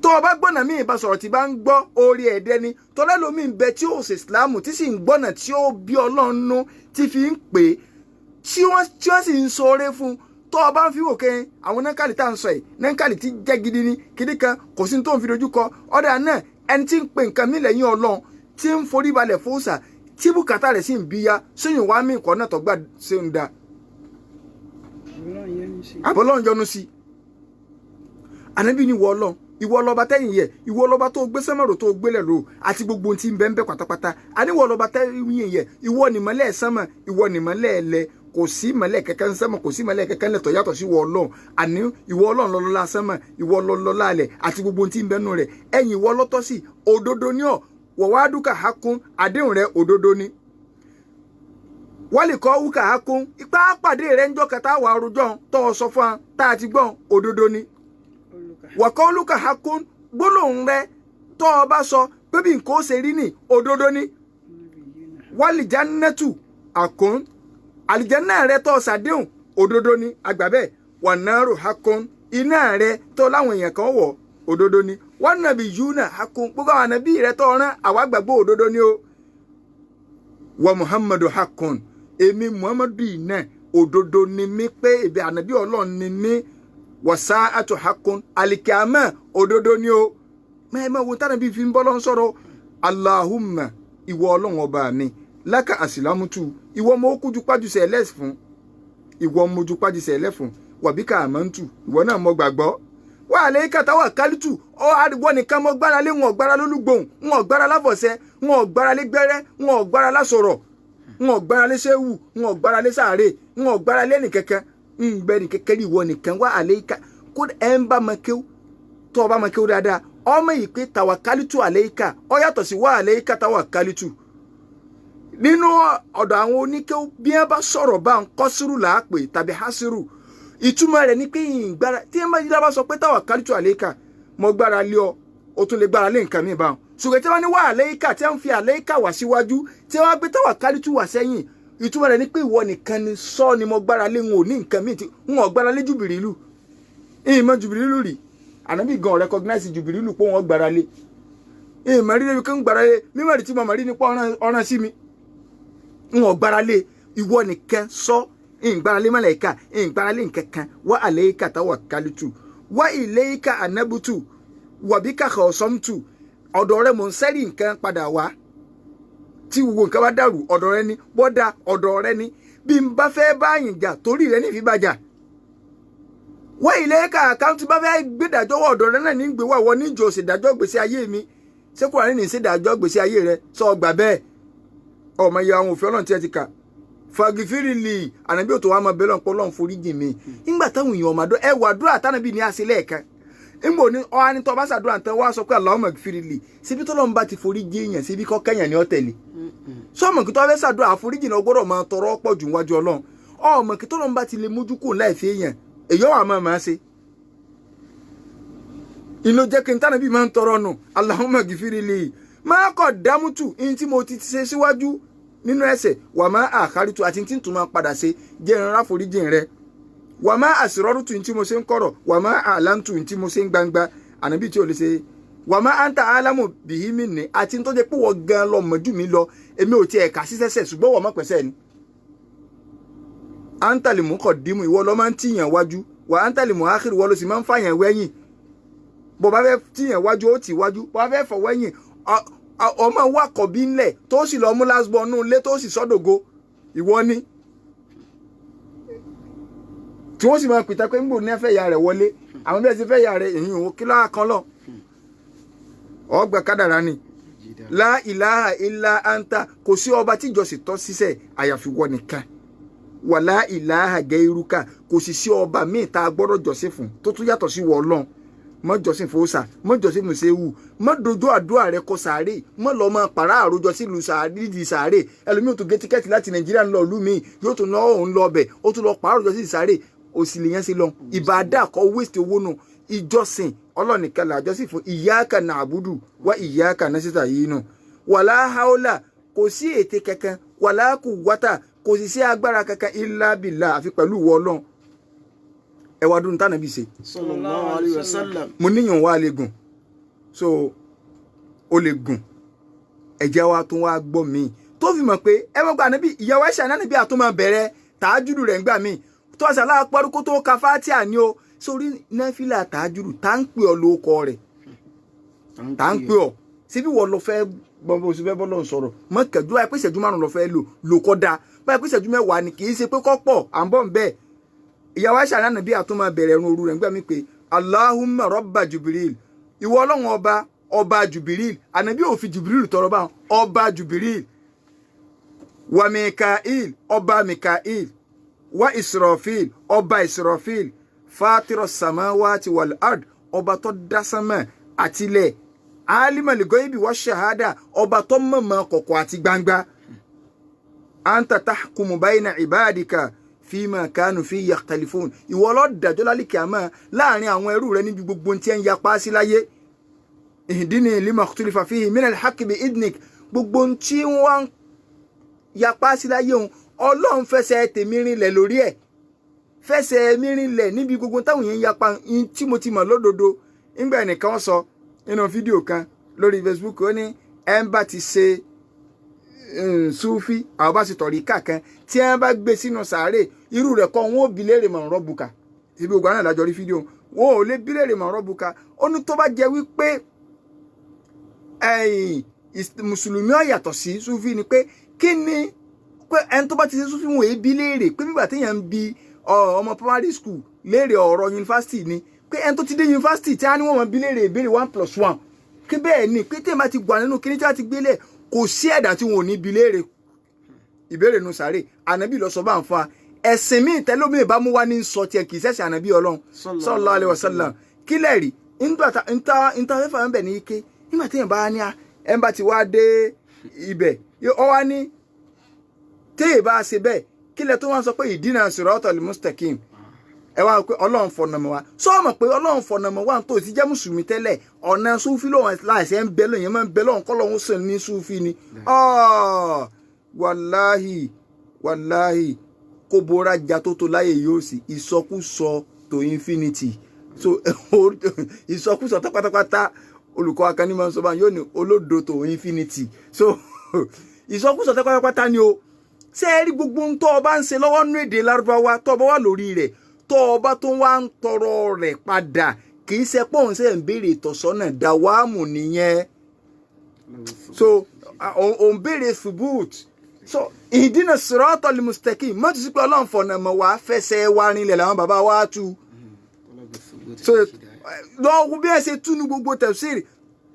Tó o bá gbọ́nà míì bá sọ̀rọ̀ tí bá ń gbọ́ orí ẹ̀dẹ́ ni tọ́lá lómi ń bẹ tí ó ṣe ìsìláàmù tí sì ń gbọ́nà tí ó bí Ọlọ́run nú tí fi ń pè é, tí wọ́n sì ń sọ̀rọ̀ fún. Tó o bá ń fi wò kẹ́hìn àwọn nánkàlì tá à ń sọ yìí, nánkàlì tí jẹ́ gidi ni kìdí kan kò sí tó ń fi dojú kọ ọ̀dà náà. Ẹni tí ń pe nǹkan mí lẹ́yìn Ọlọ́run, tí ń forí balẹ̀ fóòsà, tí bùkátà rẹ̀ sì ń bíyá sóyún wá mí ìkọ́ náà tó gbà ṣe ń da àbọ̀lọ́run yọ́nú sí. Ànábì ní ìwọ Ọlọ́run, ìwọ lọba tẹ́yìn yẹ, ìwọ lọba tó gbé sánmọ̀rò tó gbélẹ̀ lò àti gbogbo ohun tí ń bẹ ń bẹ pátápátá. Àníwọ lọba tẹ́yìn yẹ, ìwọ nìmọ́lẹ̀ sánmọ̀, ìwọ nìmọ́lẹ̀ ẹlẹ. Kò sí mọ́lẹ̀ kankan ń sánmọ̀, kò sí mọ́lẹ̀ kankan lẹ̀tọ̀ yàtọ̀ sí ìwọ Ọlọ́run. Àní ìwọ Ọlọ́run lọ́lọ́lá sánmọ̀, ìwọ lọ́lọ́lá alẹ̀ àti gbogbo ohun tí ń bẹ nù rẹ̀. Ẹ̀yìn ìwọ lọ́tọ́ sí òdodo ní ọ̀ wọ̀wádùkà hakun, àdéhùn rẹ̀ òdodo ni. Wọ́n kọ́ wúkà hakun, ipá pàdé rẹ̀ ń jọ́ kẹta wà rojọ́ tó o sọ fún wa tá a ti gbọ́n, òdodo ni. Wọ̀kọ́ olúkà hakun, gbólóhùn rẹ tó o bá sọ pé bí nǹkan ó ṣe rí ni, òdodo ni. Wàlìjánẹ́tù àkún, àlìjánná rẹ tó o ṣàdéhùn, òdodo ni, àgbà bẹ́ẹ̀. Wànárù hakun, iná rẹ tó láwọn èèyàn kan wọ̀, òdodo ni. Wan nabiyuna haqqun, gbogbo àwọn ànábì rẹ tó rán àwa gbàgbọ́ òdodo ni o. Wa Muhammadu haqqun, èmi Muhammadu yìí náà òdodo ni mí, pé èmi ànábì Ọlọ́run ni mí. Wasa'atu haqqun, alikama òdodo ni o. Mẹ́ẹ̀mẹ́ wo tánàbí fi ń bọ́ lọ́n sọ̀rọ̀. Allahumma, ìwọ Ọlọ́run ọba mi, laka asilamutu, ìwọ mo kújú pájúṣe ẹlẹ́sìn fún, ìwọ mojú pájúṣe ẹlẹ́fún, wàbíkà àmọ́ntù, ìwọ náà mo gbàgbọ́. Wà á lè kàtà wà kálítù, ọ àdìgbò nìkan mo gbára lé, wọn ò gbára lólúgbòhùn, wọn ò gbára láfọ̀ṣẹ, wọn ò gbára lé gbẹ́rẹ́, wọn ò gbára lásọ̀rọ̀, wọn ò gbára lé sẹ́wù, wọn ò gbára lé sàárè, wọn ò gbára lé nìkẹ́kẹ́ ń gbẹ nìkẹ́kẹ́ rí ìwọ nìkan. Wà á lè kà kó ẹ ń bá mọ kéwú, tó o bá mọ kéwú dáadáa, ọmọ yìí pé tàwákálítù àléékà ọ yàtọ̀ sí wà àléékà tàwákálítù. Nínú ọ̀dọ̀ àwọn oníkéwú, bí wọ́n bá sọ̀rọ̀ bá ń kọ́sírù làápè tàbí hásírù, ìtumọ̀ rẹ̀ ni pé ìgbára tí wọ́n bá yíra bá sọ pé tàwákálítù àléékà, mo gbára lé ọ, o tún lè gbára lé nǹkan mi báwọn. Ṣùgbọ́n tí wọ́n ní wà àléékà, tí wọ́n fi àléékà wá síwájú, tí wọ́n gbé tàwákálítù wá sẹ́yìn, ìtumọ̀ rẹ̀ ni pé ìwọ nìkan ni sọ ni mo gbára lé, n ò ní nǹkan mi tí n ò gbára lé jùbìrìlù, ìmọ̀ jùbìrìlù rí. Ànábì gan recognize jùbìrìlù pé wọ́n gbára lé, ìmọ̀ rí débi kí n gbára lé mímọ̀ rí tí mo mọ̀ rí nípa ọ̀ràn sí mi, n ò gbára lé, ìwọ nìkan sọ, n gbára lé màláíkà, n gbára lé nǹkan kan. Wa alayka tawakkaltu wa ilayka anabutu wa bika khasamtu, ọ̀dọ̀ rẹ mò ń sẹ́rí nǹkan padà wá. Tí gbogbo nǹkan bá dàrú, ọ̀dọ̀ rẹ ni bọ́dà, ọ̀dọ̀ rẹ ni bí n bá fẹ́ báyìí jà, torí rẹ ní fi bàjà. Wọ́n ilé ká àkáǹtì bá fẹ́ gbẹ́dàjọ́ wọ ọ̀dọ̀ rẹ náà ní gbé wá, wọ ní ìjọ ṣèdájọ́ gbèsè ayé mi. Ṣé Kùránì ní ṣèdájọ́ gbèsè ayé rẹ? Sọ ọgbà bẹ́ẹ̀, ọmọ ìyá àwọn òfin Ọlọ́run tí ẹ ti kà fagifiri lì ànábì òtò wa máa bẹ́ẹ̀ lọ́npọ̀ Ọlọ́run foríjì mi. Nígbà táwọn èèyàn ọmọdé ẹ wà àdúrà tánàbí ní àṣẹ lẹ́ẹ̀kan nbọ ní ọ anitọ́ bá ṣàdúrà tán wá sọ pé Allahumma gfirli, síbi tọ́lọ́run bá ti foríjì èèyàn síbi kọ́ kẹ́yàn ní ọ̀tẹ̀lẹ̀. Sọmọ kí tó fẹ́ ṣàdúrà àforíjì náà gbọ́dọ̀ máa tọrọ pọ̀ jù wájú Ọlọ́run. Ọmọ kí tọ́lọ́run bá ti lè mójú kò láì fi èèyàn, èyí wà máa máa ṣe. Ìlò jẹ́ kí n tánà bí máa ń tọrọ nù, Allahumma gfirli máa kọ̀ dámútù ní tí mo ti ṣe síwájú nínú ẹ̀ṣẹ̀, wà má àkárí tu àti tí n tún máa padà ṣe, jẹ́ n ráforíjì rẹ, wà má àsìrọ́rùtù ní tí mo ṣe ń kọ̀rọ̀, wà má àlántù ní tí mo ṣe ń gbangba, ànábì tí ò lè ṣe, wà má àǹtà álámù bìhímì ní àti tó jẹ́ pé wọ́n gan lọ mọ̀jú mi lọ, èmi ò tiẹ̀ kà sí sẹ́sẹ̀, ṣùgbọ́n wọ́n mọ̀ pẹ̀sẹ̀ ni. Àǹtà lè mú kọ̀ dímú, ìwọ lọ máa ń tìyàn wájú, wà àǹtà lè mú ákìrì, ìwọ ló sì máa ń fàyàn wẹ́yìn. Bó bá fẹ́ tìyàn wájú, ó tì wájú, bó bá fẹ́ fọ̀ wẹ́yìn, ọmọ wa kọ̀bí ńlẹ̀ tó sì lọ mú last born nù lé tó sì sọ́dọ̀gọ ìwọ ni tí wọ́n sì máa pìtà pé ńgbò ní ẹ̀fẹ́ ìyá rẹ̀ wọlé, àwọn bí ẹ ti fẹ́ ìyá rẹ̀ èyí ò kí lọ́wọ́ kan lọ. Ọgbà kádàrá ni la ilaha illa anta, kò sí ọba tíjọsìn tọ́ sísẹ̀ àyàfi wọ nìkan, wàlá ilaha gairuka, kò sì sí ọba míì tá a gbọ́dọ̀ jọ́sìn fún tó tún yàtọ̀ sí wọ Ọlọ́run. Mọ jọ́sìn fòsà, mọ jọ́sìn mùsẹ̀wù, mọ dojú àdúrà rẹ kọ sàárè, mọ lọ mọ pàrà àròjọ sílùú sàárè nídìí sàárè. Ẹlòmíì tó gé tíkẹ́ẹ̀tì láti Nàìjíríà ń lọ ìlú míì, yóò tún lọ òun lọ ọbẹ̀, ó tún lọ pàrà àròjọ sílùú sàárè. Òsì lè yẹn sí lọ ìbàdà kọ waste owó nù. Ìjọsìn Ọlọ́run nìkan là jọ́sìn fún. Iyyaka na'budu wa iyyaka nasta'inu, wàlá haúlà, kò sí ète kankan, wàlá quwwata, kò sì sí agbára kankan, illa billah, àfi pẹ̀lú ìwọ Ọlọ́run. Ẹ wá dúró tánàbí ṣe. Sallallahu alayhi wa sallam. Mo níyàn wá lè gùn, so ó lè gùn. Ẹ̀jẹ̀ wa tún wá gbọ́ mi tó fi mọ̀ pé ẹ mọ̀ gbà níbi ìyàwó ẹ̀ṣẹ̀ náà níbi àtúmọ̀ bẹ̀rẹ̀ tàájúdù rẹ̀ ń gbà mí tó àṣà aláàpárùkù tó ka fátíà ni o sórí náfìlà tàájúdù tá ń pè ọ́ lóko rẹ̀, tá ń pè ọ́ síbí wọ́n lọ fẹ́ gbọ́n bó ṣe fẹ́ bọ́ lọ́n sọ̀rọ̀ mọ́ kẹjú báyìí pé ìṣẹ́jú 5 lọ fẹ́ lò lò kọ́ da báyìí pé ìṣẹ́jú 10 ni, kì í ṣe pé kọ́ pọ̀ à ń bọ̀ ń bẹ́ẹ̀. Ìyàwó Aisha náà bí àtúmọ̀ bẹ̀rẹ̀ ẹ̀rùn òru rẹ̀ ń gbà mí pé Allahumma rabba Jubril, ìwọ Ọlọ́run ọba ọba Jubril, ànábì ò fi Jubril tọrọ báwọn, ọba Jubril, wa Mikail, ọba Mikail, wa Israfil, ọba Israfil, fatiro samawati wal ard, ọba tó dá sánmà àtilẹ̀, alimal goibi wa shahada, ọba tó mọ̀mọ́ kọ̀kọ̀ àti gbangba, anta tahkumu bayna ibadika fima kanu fi yakhtalifun, ìwọ ló dájọ́ lálẹ́ kíámà láàrin àwọn ẹrú rẹ níbi gbogbo tí ẹ ń yapa sí láyé, ihdini lima ikhtalafa fihi minal haqqi bi idnik, gbogbo tí wọ́n ń yapa sí láyé òun Ọlọ́run fẹsẹ̀ tèmi rinlẹ̀ lórí ẹ̀, fẹsẹ̀ mi rinlẹ̀ níbi gbogbo táwọn yẹn ń yapa tí mo ti mọ̀ lódodo. Ńgbà ẹnìkan sọ nínú fídíò kan lórí Facebook, ó ní ẹ̀ ń bá ti ṣe Sufi, àwọn bá sì tọ̀rí kàkan tí wọ́n bá gbé sínú sàárè, irú rẹ̀ kọ́ wọn ò bi léèrè mọ̀ ọ̀rọ̀ bùkà. Ibi ògbà náà lájọ rí fídíò, wọn ò lè bi léèrè mọ̀ ọ̀rọ̀ bùkà. Ó ní tó bá jẹ́ wípé mùsùlùmí ó yàtọ̀ sí Sufi ni, pé kí ni pé ẹni tó bá ti ṣe Sufi wọn èé bi léèrè, pé nígbà téèyàn ń bi ọmọ primary school léèrè ọ̀rọ̀ yunifásitì ni, pé ẹni tó ti dé yunifásitì tí a ní wọ́n mọ̀ bi léèrè ìbéèrè 1 + 1, kí bẹ́ẹ̀ ni pé téèyàn bá ti gbà nínú kíní tí a ti gbélé, kò sí ẹ̀dá tí wọn ò ní bi léèrè ìbéèrè nu sàárè. Ànábì lọ sọ bá ń fa ẹ̀sìn míì tẹ́lómi ìbámu wá ní sọ tiẹ̀, kì í ṣẹ̀sìn ànábì Ọlọ́run sallallahu alaihi wasallam. Kí lẹ̀ rí níta fẹ́fà ń bẹ̀ ní ike nígbà téèyàn bá ní ẹ̀ ń bá ti wá dé ibẹ̀, ọ wá ní téè bá ṣe bẹ́ẹ̀, kí lẹ tó wá sọ pé ìdínà siratal mustaqim, ẹ wá pé Ọlọ́run fọ̀nàmọ́ wa, sọ́ọ̀mọ̀ pé Ọlọ́run fọ̀nàmọ́ wa tó ti jẹ́ mùsùlùmí tẹ́lẹ̀, ọ̀nà Sufi lòun láìsẹ̀ ń bẹ lóyún máa ń bẹ lọ́hùn kọ́ lọ́hùn sàn ní Sufi ni. Wàláhì wàláhì, kó bóra ja tó tó láyè yóò sì ìsọkúsọ to infinity. So ìsọkúsọ tó pátápátá, olùkọ́ akání máa ń sọ báyìí, yóò ní olódo to infinity. So ìsọkúsọ tó pátápátá ni o. Ṣé ẹ rí gbogbo ohun tó o bá ń ṣe lọ́wọ́ nínú èdè Lárúbáwá, tó o bá wà lórí rẹ̀, tó o bá tó wá ń tọrọ rẹ̀ padà, kì í ṣe pọ́ùn ṣe ń béèrè ìtọ̀sọ́nà, dàwámù nìyẹn. So ò ń béèrè thubut. So ìdínà siratal mustaqim mọ́tò sí pé Ọlọ́run fọ̀nà mọ̀ wá, fẹsẹ̀ wá rinlẹ̀ làwọn bàbá wa tú. So lọ́wọ́ bí ẹ ṣe túnú gbogbo tafsir,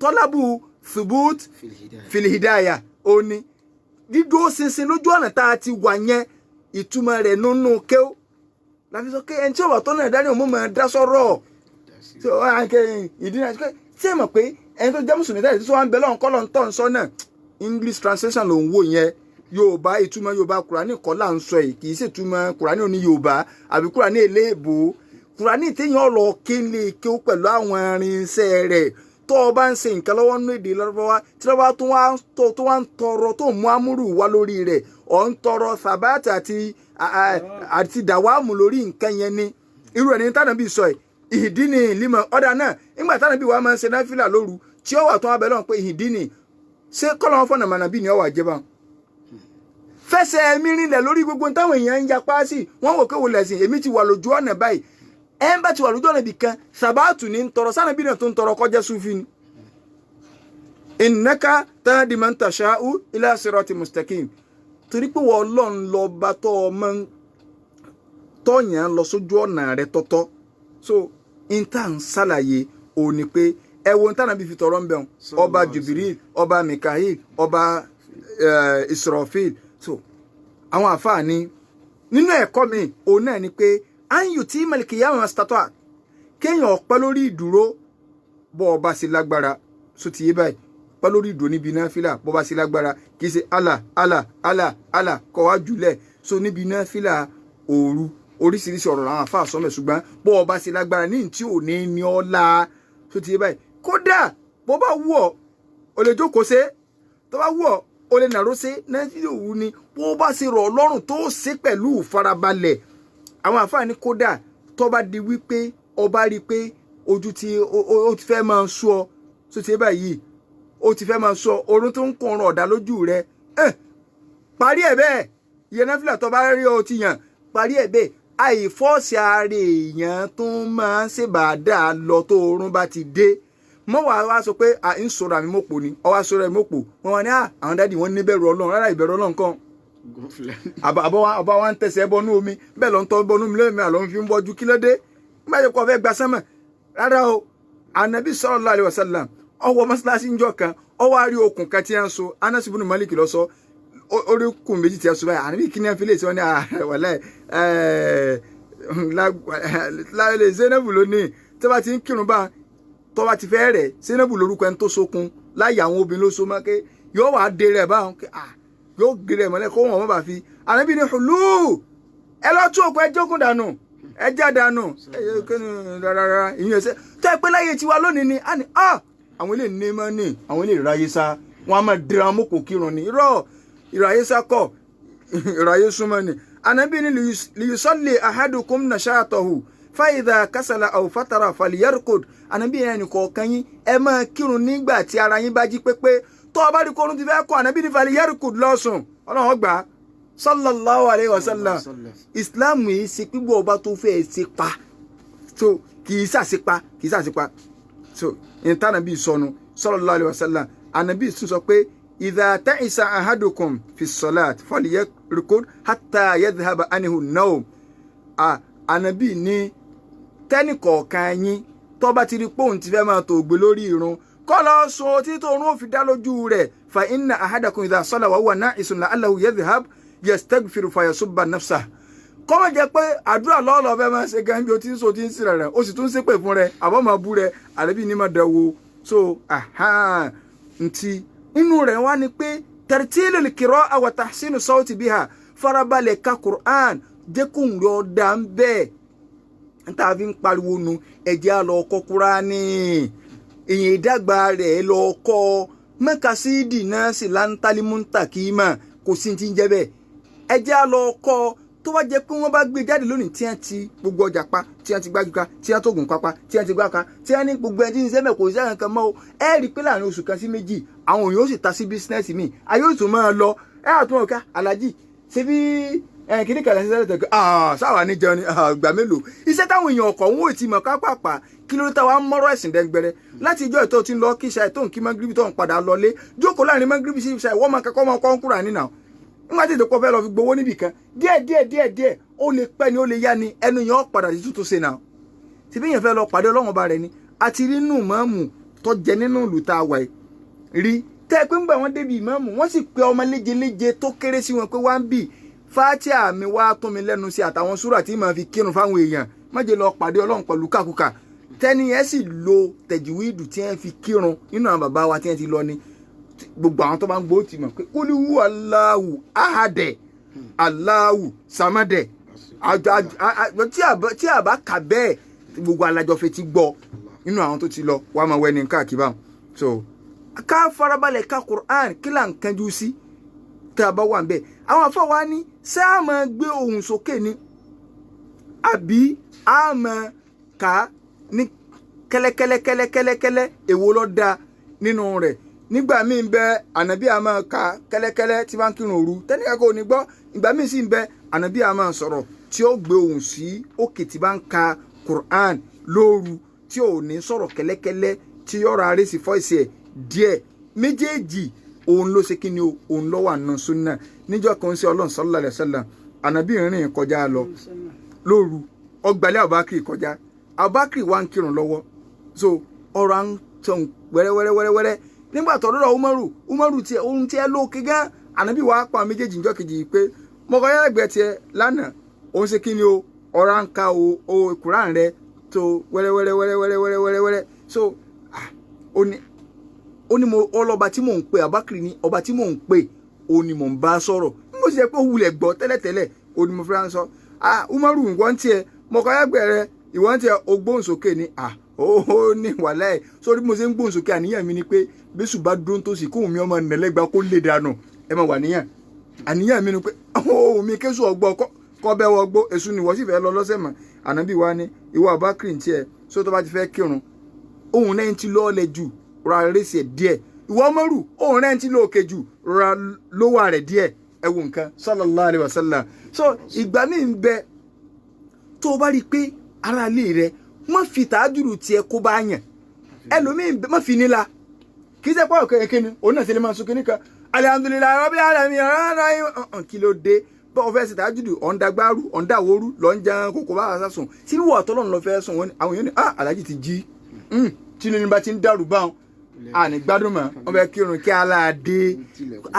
tọ́lábù thubut fil hidaya, ó ní dídúró ṣinṣin lójú ọ̀nà tá a ti wà yẹn, ìtumọ̀ rẹ̀ nínú kéw láfi sọ pé ẹni tí ó wà tọ́nà ìdání òun mọ̀ dá sọ́rọ̀ ìdí náà. Ṣé ẹ mọ̀ pé ẹni tó jẹ́ mùsùlùmí tẹ́lẹ̀ tí wọ́n ń bẹ lọ́hùn kọ́ lọ́n tọ́ ń sọ náà, English translation ló ń wò yẹn. Yorùbá, ìtumọ̀ Yorùbá Kùránì kọ́ là ń sọ yìí, kì í ṣe ìtumọ̀ Kùránì òní Yorùbá àbí Kùránì eléèbó. Kùránì téèyàn lọ kí lè kí ó pẹ̀lú àwọn irinṣẹ́ rẹ̀. Tó o bá ń ṣe nǹkan lọ́wọ́ nínú èdè Lárúbáwá, tí Lárúbáwá tó wá ń tọrọ, tó mú amúrù wá lórí rẹ̀, ọ̀ ń tọrọ sàbáàtì àti dàwámù lórí nǹkan yẹn ni. Irú ẹni tánàbí sọ ẹ̀, ìdí ni ìlímọ̀ ọ̀dà náà. Nígbà tánàbí wa máa ń ṣe náfìlà lóru, tí ó wà tó wá bẹ̀ lọ́n pé ìdí ni, ṣé kọ́lọ́ wọn fọ̀nà mànàbí ni ó wà jẹba fẹsẹ̀ ẹ̀mí rinlẹ̀ lórí gbogbo táwọn èèyàn ń yapa sí. Wọ́n wò kéwò lẹ̀sìn, èmi ti wà lójú ọ̀nà báyìí. Ẹ̀ ń bá ti wà lójú ọ̀nà ibì kan, sàbáàtù ní ń tọrọ, sànàbí náà tó ń tọrọ kọjá súfì ni. Innaka tahdi man tasha'u ila sirati mustaqim, torí pé wọ́n Ọlọ́run lọ bá tọ́ ọmọ tọ́yàn lọ sójú ọ̀nà rẹ tọ́tọ́. So n tá n ṣàlàyé òní pé ẹ wo n tá nàbí fi tọrọ ń bẹ̀ wọn, ọba Jubril, ọba Mikael, ọba Israfil. So àwọn àfáà ní nínú ẹ̀kọ́ mi òun náà ni pé anyu tí malikiyama mastatọ́ kéèyàn ọpẹ́ lórí ìdúró bọ́ ọba sí lágbára. So ti yé báyìí, pẹ́ lórí ìdúró níbi náfìlà bọ́ bá sí lágbára, kì í ṣe Allah Allah Allah Allah kọ́ wá jùlẹ̀. So níbi náfìlà òru, oríṣiríṣi ọ̀rọ̀ làwọn àfáà sọ́mẹ̀, ṣùgbọ́n bọ́ ọba sí lágbára ní tí ò ní ní ọ́ la. So ti yé báyìí, kódà bó bá wù ọ́, o lè jókòó ṣe, tó bá wù ọ́, o lè nàró ṣe. Náfìlà òru ni bó bá ṣe rọ̀ ọlọ́run tó ṣe pẹ̀lú ìfarabalẹ̀. Àwọn àfáà ní kódà tó bá di wípé ọba rí i pé ojú tí ó ti fẹ́ máa sú ọ, tó ti báyìí, ó ti fẹ́ máa sú ọ, oorun tó ń kọrun ọ̀dà lójú rẹ, parí ẹ̀ bẹ́ẹ̀. Ìyẹn náfìlà tó bá rí ọ ti yàn, parí ẹ̀ bẹ́ẹ̀. Àìfọ́ọ̀sì ara èèyàn tó máa ń ṣèbàdà lọ tó oorun bá ti dé mọ́, wàá wá sọ pé à ń sọ̀rọ̀ àmì mọ́pò ni ọ wá sọ̀rọ̀ àmì mọ́pò. Wọn wá ní àwọn daddy wọn níbẹ̀rù Ọlọ́run rárá, ìbẹ̀rù Ọlọ́run kan àbọ̀ wa ń tẹ̀sẹ̀ bọnú omi bẹ́ẹ̀ ló ń tọ́ bọnú omi lẹ́mìí àlọ́ ń fi ń bọ́jú. Kí ló dé nígbà tí kò fẹ́ gba sánmà rárá o. Ànábì sallallahu alaihi wasallam ó wọ mọ́ṣáláṣí ńjọ́ kan, ó wá rí okùn kan tí a ń so. Anas ibn Malik ló sọ, orí okùn méjì tí a so báyìí. Ànábì kí ni a fi lè sọ ní wàlẹ́ láìlè Zainabu lónìí tó bá ti ń kírun bá tó bá ti fẹ́ rẹ̀. Zainabu lórúkọ ẹni tó sokun láyé àwọn obìnrin ló so mọ́ ké yóò wá dé rẹ̀ báwọn, yóò gé rẹ̀ mọ́lẹ̀ kó wọn bá fi. Ànábì ní hùlù, ẹ lọ tú òkú, ẹ jókòó dànù, ẹ já dànù, ẹ rárá ìyẹn ẹsẹ tó ẹ pé láyé tiwa lónìí ni a ní àwọn ilé ní mọ́ ní àwọn ilé ìráyé sá, wọn a máa dira mọ́kò kírun ni. Irọ́, ìráyé sá kọ́, ìráyé súnmọ́ ni. Ànábì ní liyusalli ahadukum nashatahu. Fàyìdà kásálà àwòfàtàrà fàlìyàrkòd. Ànábì yẹn nìkọ̀ọ̀kan yín ẹ máa kírun nígbà tí ara yín bá jí pépé. Tó o bá rí kórun ti fẹ́ kọ́, ànábì ní fàlìyàrkòd, lọ́sùn, Ọlọ́run gbà á. Sallallahu alayhi wa sallam. Islam yìí ṣe pípọ̀ ọba tó fẹ́ ṣe pa, so kì í ṣàṣepa, kì í ṣàṣepa. So ìtànàbí sọnù sallallahu alayhi wa sallam. Ànábì tún sọ pé idha ta'isa ahadukum fi salat falyarkud hatta yadhhaba anhu an-nawm. Ànábì ní tẹ́nìkọ̀ọ̀kan yín tó bá ti rí pé òun ti fẹ́ máa tòògbé lórí irun, kó lọ sùn títí tó òun ò fi dá lójú rẹ̀. Fa inna ahadakum idha salla wa huwa na'isun la'allahu yadhhab yastaghfiru fayasubba nafsah. Kọ́mọ̀ jẹ́ pé àdúrà lọ́ọ̀lọ́ fẹ́ máa ṣe gan bí o ti ń so ti ń sìrẹ̀ rẹ̀, o sì tún ń ṣépè fún rẹ̀, àbọ̀ máa bú rẹ̀, àlẹ́bí ní máa dẹ̀wò. So ntí inú rẹ̀ wá ni pé tartilul qira'a wa tahsinu sawti biha, farabalẹ̀ ka Qur'an, jẹ́ kó ń yọ dá ń bẹ́ẹ̀. N tá a fi ń pariwo nu, ẹ̀jẹ̀ á lọ kọ́ Kúránì, èyàn ìdàgbà rẹ̀ lọ kọ́ mẹ́kasídì náà sì láńtálímúntà kì í mà kò sí ti ń jẹ́ bẹ́ẹ̀. Ẹ̀jẹ̀ á lọ kọ́. Tó bá jẹ́ pé wọ́n bá gbé jáde lónìí, tí wọ́n ti gbogbo ọjà pa, tí wọ́n ti gbájú ká, tí wọ́n tóògùn pápá, tí wọ́n ti gbá ká, tí wọ́n ní gbogbo ẹni tí ń sẹ́mẹ̀ kò sí ẹ̀ràn kan mọ́ o, ẹ rí i pé láàrin oṣù kan sí méjì, àwọn èèyàn ó sì ta sí business mi, ayé ó tún máa lọ. Ẹ àtúnwò ká alájì ṣe bí kìíní kan ṣe sẹ́lẹ̀ tẹ̀kọ́ sáwà ní jẹun ní ìgbà mélòó iṣẹ́ táwọn èèyàn ọkọ̀ wọn ò tí mọ̀ kápápá. Kí ló dé táwa ń mọ́rọ̀ ẹ̀sìn dẹ́gbẹ̀rẹ́ láti ìjọ ìtọ́ tí ń lọ kí iṣẹ́ tó ń kí mọ́gíríbì tó ń padà lọlé, jókòó láàrin mọ́gíríbì sí iṣẹ́ ìwọ́n máa kẹ́kọ̀ọ́ máa kọ́ ń kúrà nínà nígbà tí ìdókòó fẹ́ lọ fi gbowó níbì kan. Díẹ̀ díẹ̀ díẹ̀ díẹ̀, ó lè pẹ́ ni, ó lè yá ni, ẹnu yẹn ó padà sí tuntun ṣe náà. Tí bí yẹn fẹ́ lọ pàdé Ọlọ́run ọba rẹ̀ ni àti rí nù mọ́ọ̀mù tó jẹ nínú ìlú tá a wà yìí rí tẹ́ ẹ pé ńgbà wọ́n débi ìmọ̀ọ́mù, wọ́n sì pe ọmọ léjeléje tó kéré sí wọn pé wá ń bì Fátíà mi, wá tún mi lẹ́nu sí àtàwọn súrà tí màá fi kírun fáwọn èèyàn, má jẹ́ lọ pàdé Ọlọ́run pẹ̀lú kàkúkà. Tẹ́ni ẹ sì lo tẹ̀júwìdù tí ẹ fi kírun nínú àwọn bàbá wa tí ẹ ti lọ ni. Gbogbo àwọn tó bá ń gbó ti mọ̀ pé kúlíwú Allahu ahadẹ Allahu samadẹ. Tí a bá kà bẹ́ẹ̀, gbogbo alájọ fetí gbọ́ nínú àwọn tó ti lọ wàá máa wẹ́ ní káàkiri báwọn. So ká farabalẹ̀ ka Quran, kí là ń kanjú sí tá a bá wà ń bẹ̀? Àwọn afọwọ́ ní ṣé a máa gbé ohùn sókè ni àbí a máa kà á ní kẹ́lẹ́kẹ́lẹ́ kẹ́lẹ́kẹ́lẹ́? Èwo ló dáa nínú rẹ̀? Nígbà míì ń bẹ, ànábì a máa ka kẹ́lẹ́kẹ́lẹ́ tí bá ń kírun òru, tẹ́nìkan kò ní gbọ́. Ìgbà míì sì ń bẹ, ànábì a máa sọ̀rọ̀ tí ó gbé ohùn sí òkè tí bá ń ka Quran lóru, tí ò ní sọ̀rọ̀ kẹ́lẹ́kẹ́lẹ́, tí yọ̀rọ̀ arẹ́sì fọ́ìsì ẹ̀ díẹ̀. Méjèèjì òun ló ṣe kí ni o, òun ló wà nù súnà. Níjọ́ kan sí Ọlọ́run sallallahu alaihi wasallam, ànábì rìn kọjá lọ lóru, ọgbàlẹ̀ Abubakar kọjá. Abubakar wà ń kírun lọ́wọ́, so ọ̀rọ̀ à ń tàn wẹ́rẹ́wẹ́rẹ́wẹ́rẹ́. Nígbà tó dọ́dọ̀ Umaru, Umaru tiẹ̀ ohun tiẹ̀ lókè gan. Ànábì wàá pa méjèèjì níjọ́ kejì pé mọ̀kọ́ yára ẹgbẹ́ tiẹ̀ lánàá, òun ṣe kí ni o, ọ̀rọ̀ à ń ka o Quran rẹ tó wẹ́rẹ́wẹ́rẹ́wẹ́rẹ́wẹ́rẹ́wẹ́rẹ́. So ó ní mo ọlọ́ba tí mò ń pè, Abubakar ní ọba tí mò ń pè, ó ní mò ń bá sọ̀rọ̀. Mo sì jẹ́ pé ó wulẹ̀ gbọ́ tẹ́lẹ̀tẹ́lẹ̀, ó ní mo fi sọ. Ah, Umaru, ìwọ́n tiẹ̀ mọ̀kọ́ yàgbẹ́ rẹ, ìwọ́n tiẹ̀ o gbóhùn sókè ni. Ah, ó ní wàhálà ẹ̀ sórí bí mo ṣe ń gbóhùn sókè, àníyàn mi ni pé bẹ́sù bá dúró tó sì kóhùn mi ọmọ nẹ̀lẹ́gba kó lè dànù. Ẹ máa wà níyàn, àníyàn mi ni pé ohùn mi kéṣù ọgbọ́ kọ́ bẹ́ wọ gbó èṣù ni wọ́n sì fẹ́ lọ lọ́sẹ̀ mọ́. Ànábì wa ní ìwọ Abubakar tiẹ̀ só tó bá ti fẹ́ kírun, ohùn náà ti lọ́ọ̀lẹ̀ jù, ra rẹ́sì ẹ̀ díẹ̀. Ìwọ Umaru, ohùn náà ti lóòkè jù, ra lówà rẹ̀ díẹ̀. Ẹ wo nǹkan, sallallahu alayhi wa sallam. So ìgbà míì ń bẹ tó o bá rí i pé ara ilé rẹ, má fi tàájùrù tiẹ̀ kó bá yàn ẹlòmíì, má fi nílà. Kì í ṣe pé ọ̀kẹ́ kíni òun náà ṣe lè máa sun kíní kan, alihamudulilayi rabbil alamin rárá. Kí ló dé bá ọ fẹ́ ṣe tàájùdù, ọ̀ǹdàgbárù, ọ̀ǹdàwóru, lọ́ ń jẹun kókó bá wàá sùn tí wọ́n ọ̀tọ́lọ́run lọ fẹ́ sùn? Wọ́n àwọn èèyàn ní ah, aláàjì ti jí tí nínú bá ti ń dàrú báwọn, àní gbádùn mọ́. Wọ́n fẹ́ kírun kí aláàdé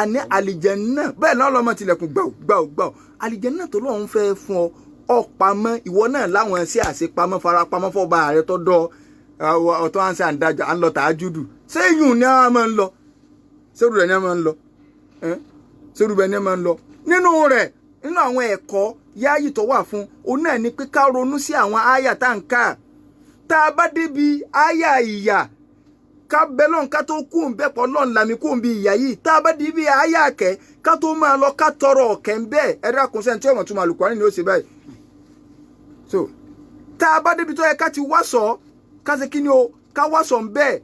àní àlìjẹ̀nnà bẹ́ẹ̀ náà lọ́mọ tilẹ̀kùn gbàù gbàù gbàù. Àlìjẹ̀nnà tó lọ́n fẹ́ fún ọ ọ̀pamọ́ ìwọ náà láwọn sí àṣepamọ́, farapamọ́ fọba rẹ tó dọ́ ọ̀tọ́ à ń ṣe àǹdájọ́ à ń lọ tàájúdù. Ṣé yùn ni a máa ń lọ sẹ́rù rẹ̀ ni a máa ń lọ sẹ́rù rẹ̀ ni a máa ń lọ nínú rẹ̀? Nínú àwọn ẹ̀kọ́ yáàyè tó wà fún òun náà ni pé ká ronú sí àwọn àyà tá à ń kà. Tá a bá débi àyà ìyà, ká bẹ lọ́n ká tó kú ń bẹ́ pọ̀ lọ́n làmì kú ń bi ìyà yìí. Tá a bá débi àyà kẹ́, ká tó máa lọ, ká tọrọ ọ̀kẹ́ ń bẹ́ẹ̀. Ẹ dákun, sẹ́ni tí ọmọ tó máa lùkọ́ ni ó ṣe báyìí. So Tá a bá débi tó yẹ ká ti wá sọ, ká ṣe kí ni o, ká wá sọ ń bẹ́ẹ̀.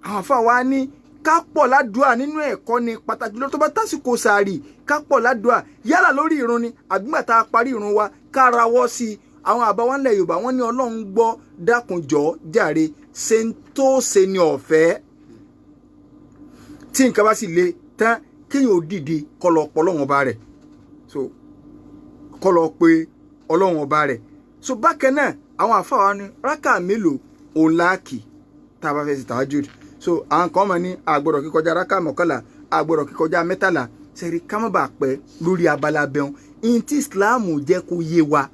Àwọn àfa wa ní ká pọ̀ ládùúà nínú ẹ̀kọ́ ni, pàtàkì lọ́tọ́ bá tásìkò sàárì, ká pọ̀ ládùúà yálà lórí ìrun ni àbígbà tá a parí ìrun wa, ká rawọ́ sí i. Àwọn àbá wa ńlẹ̀ Yorùbá wọ́n ní Ọlọ́run gbọ́, dákunjọ́ jàre, ṣe ń tó ṣe ni ọ̀fẹ́. Tí nǹkan bá sì le tán, kéèyàn ò dìde kó lọ pọ̀ Ọlọ́run ọba rẹ̀, so kó lọ pe Ọlọ́run ọba rẹ̀. So bákan náà, àwọn àfa wa ní rákà mélòó òun láàkì tá a bá fẹ́ ṣe tàájùd? So àwọn kan mọ̀ ní àgbọ̀dọ̀ kíkọjá rákà 11, àgbọ̀dọ̀ kíkọjá 13. Sẹ́rí ká má bàa pẹ́ lórí abala bẹ́ẹ̀. Ihun tí Islam jẹ́ kó yé wa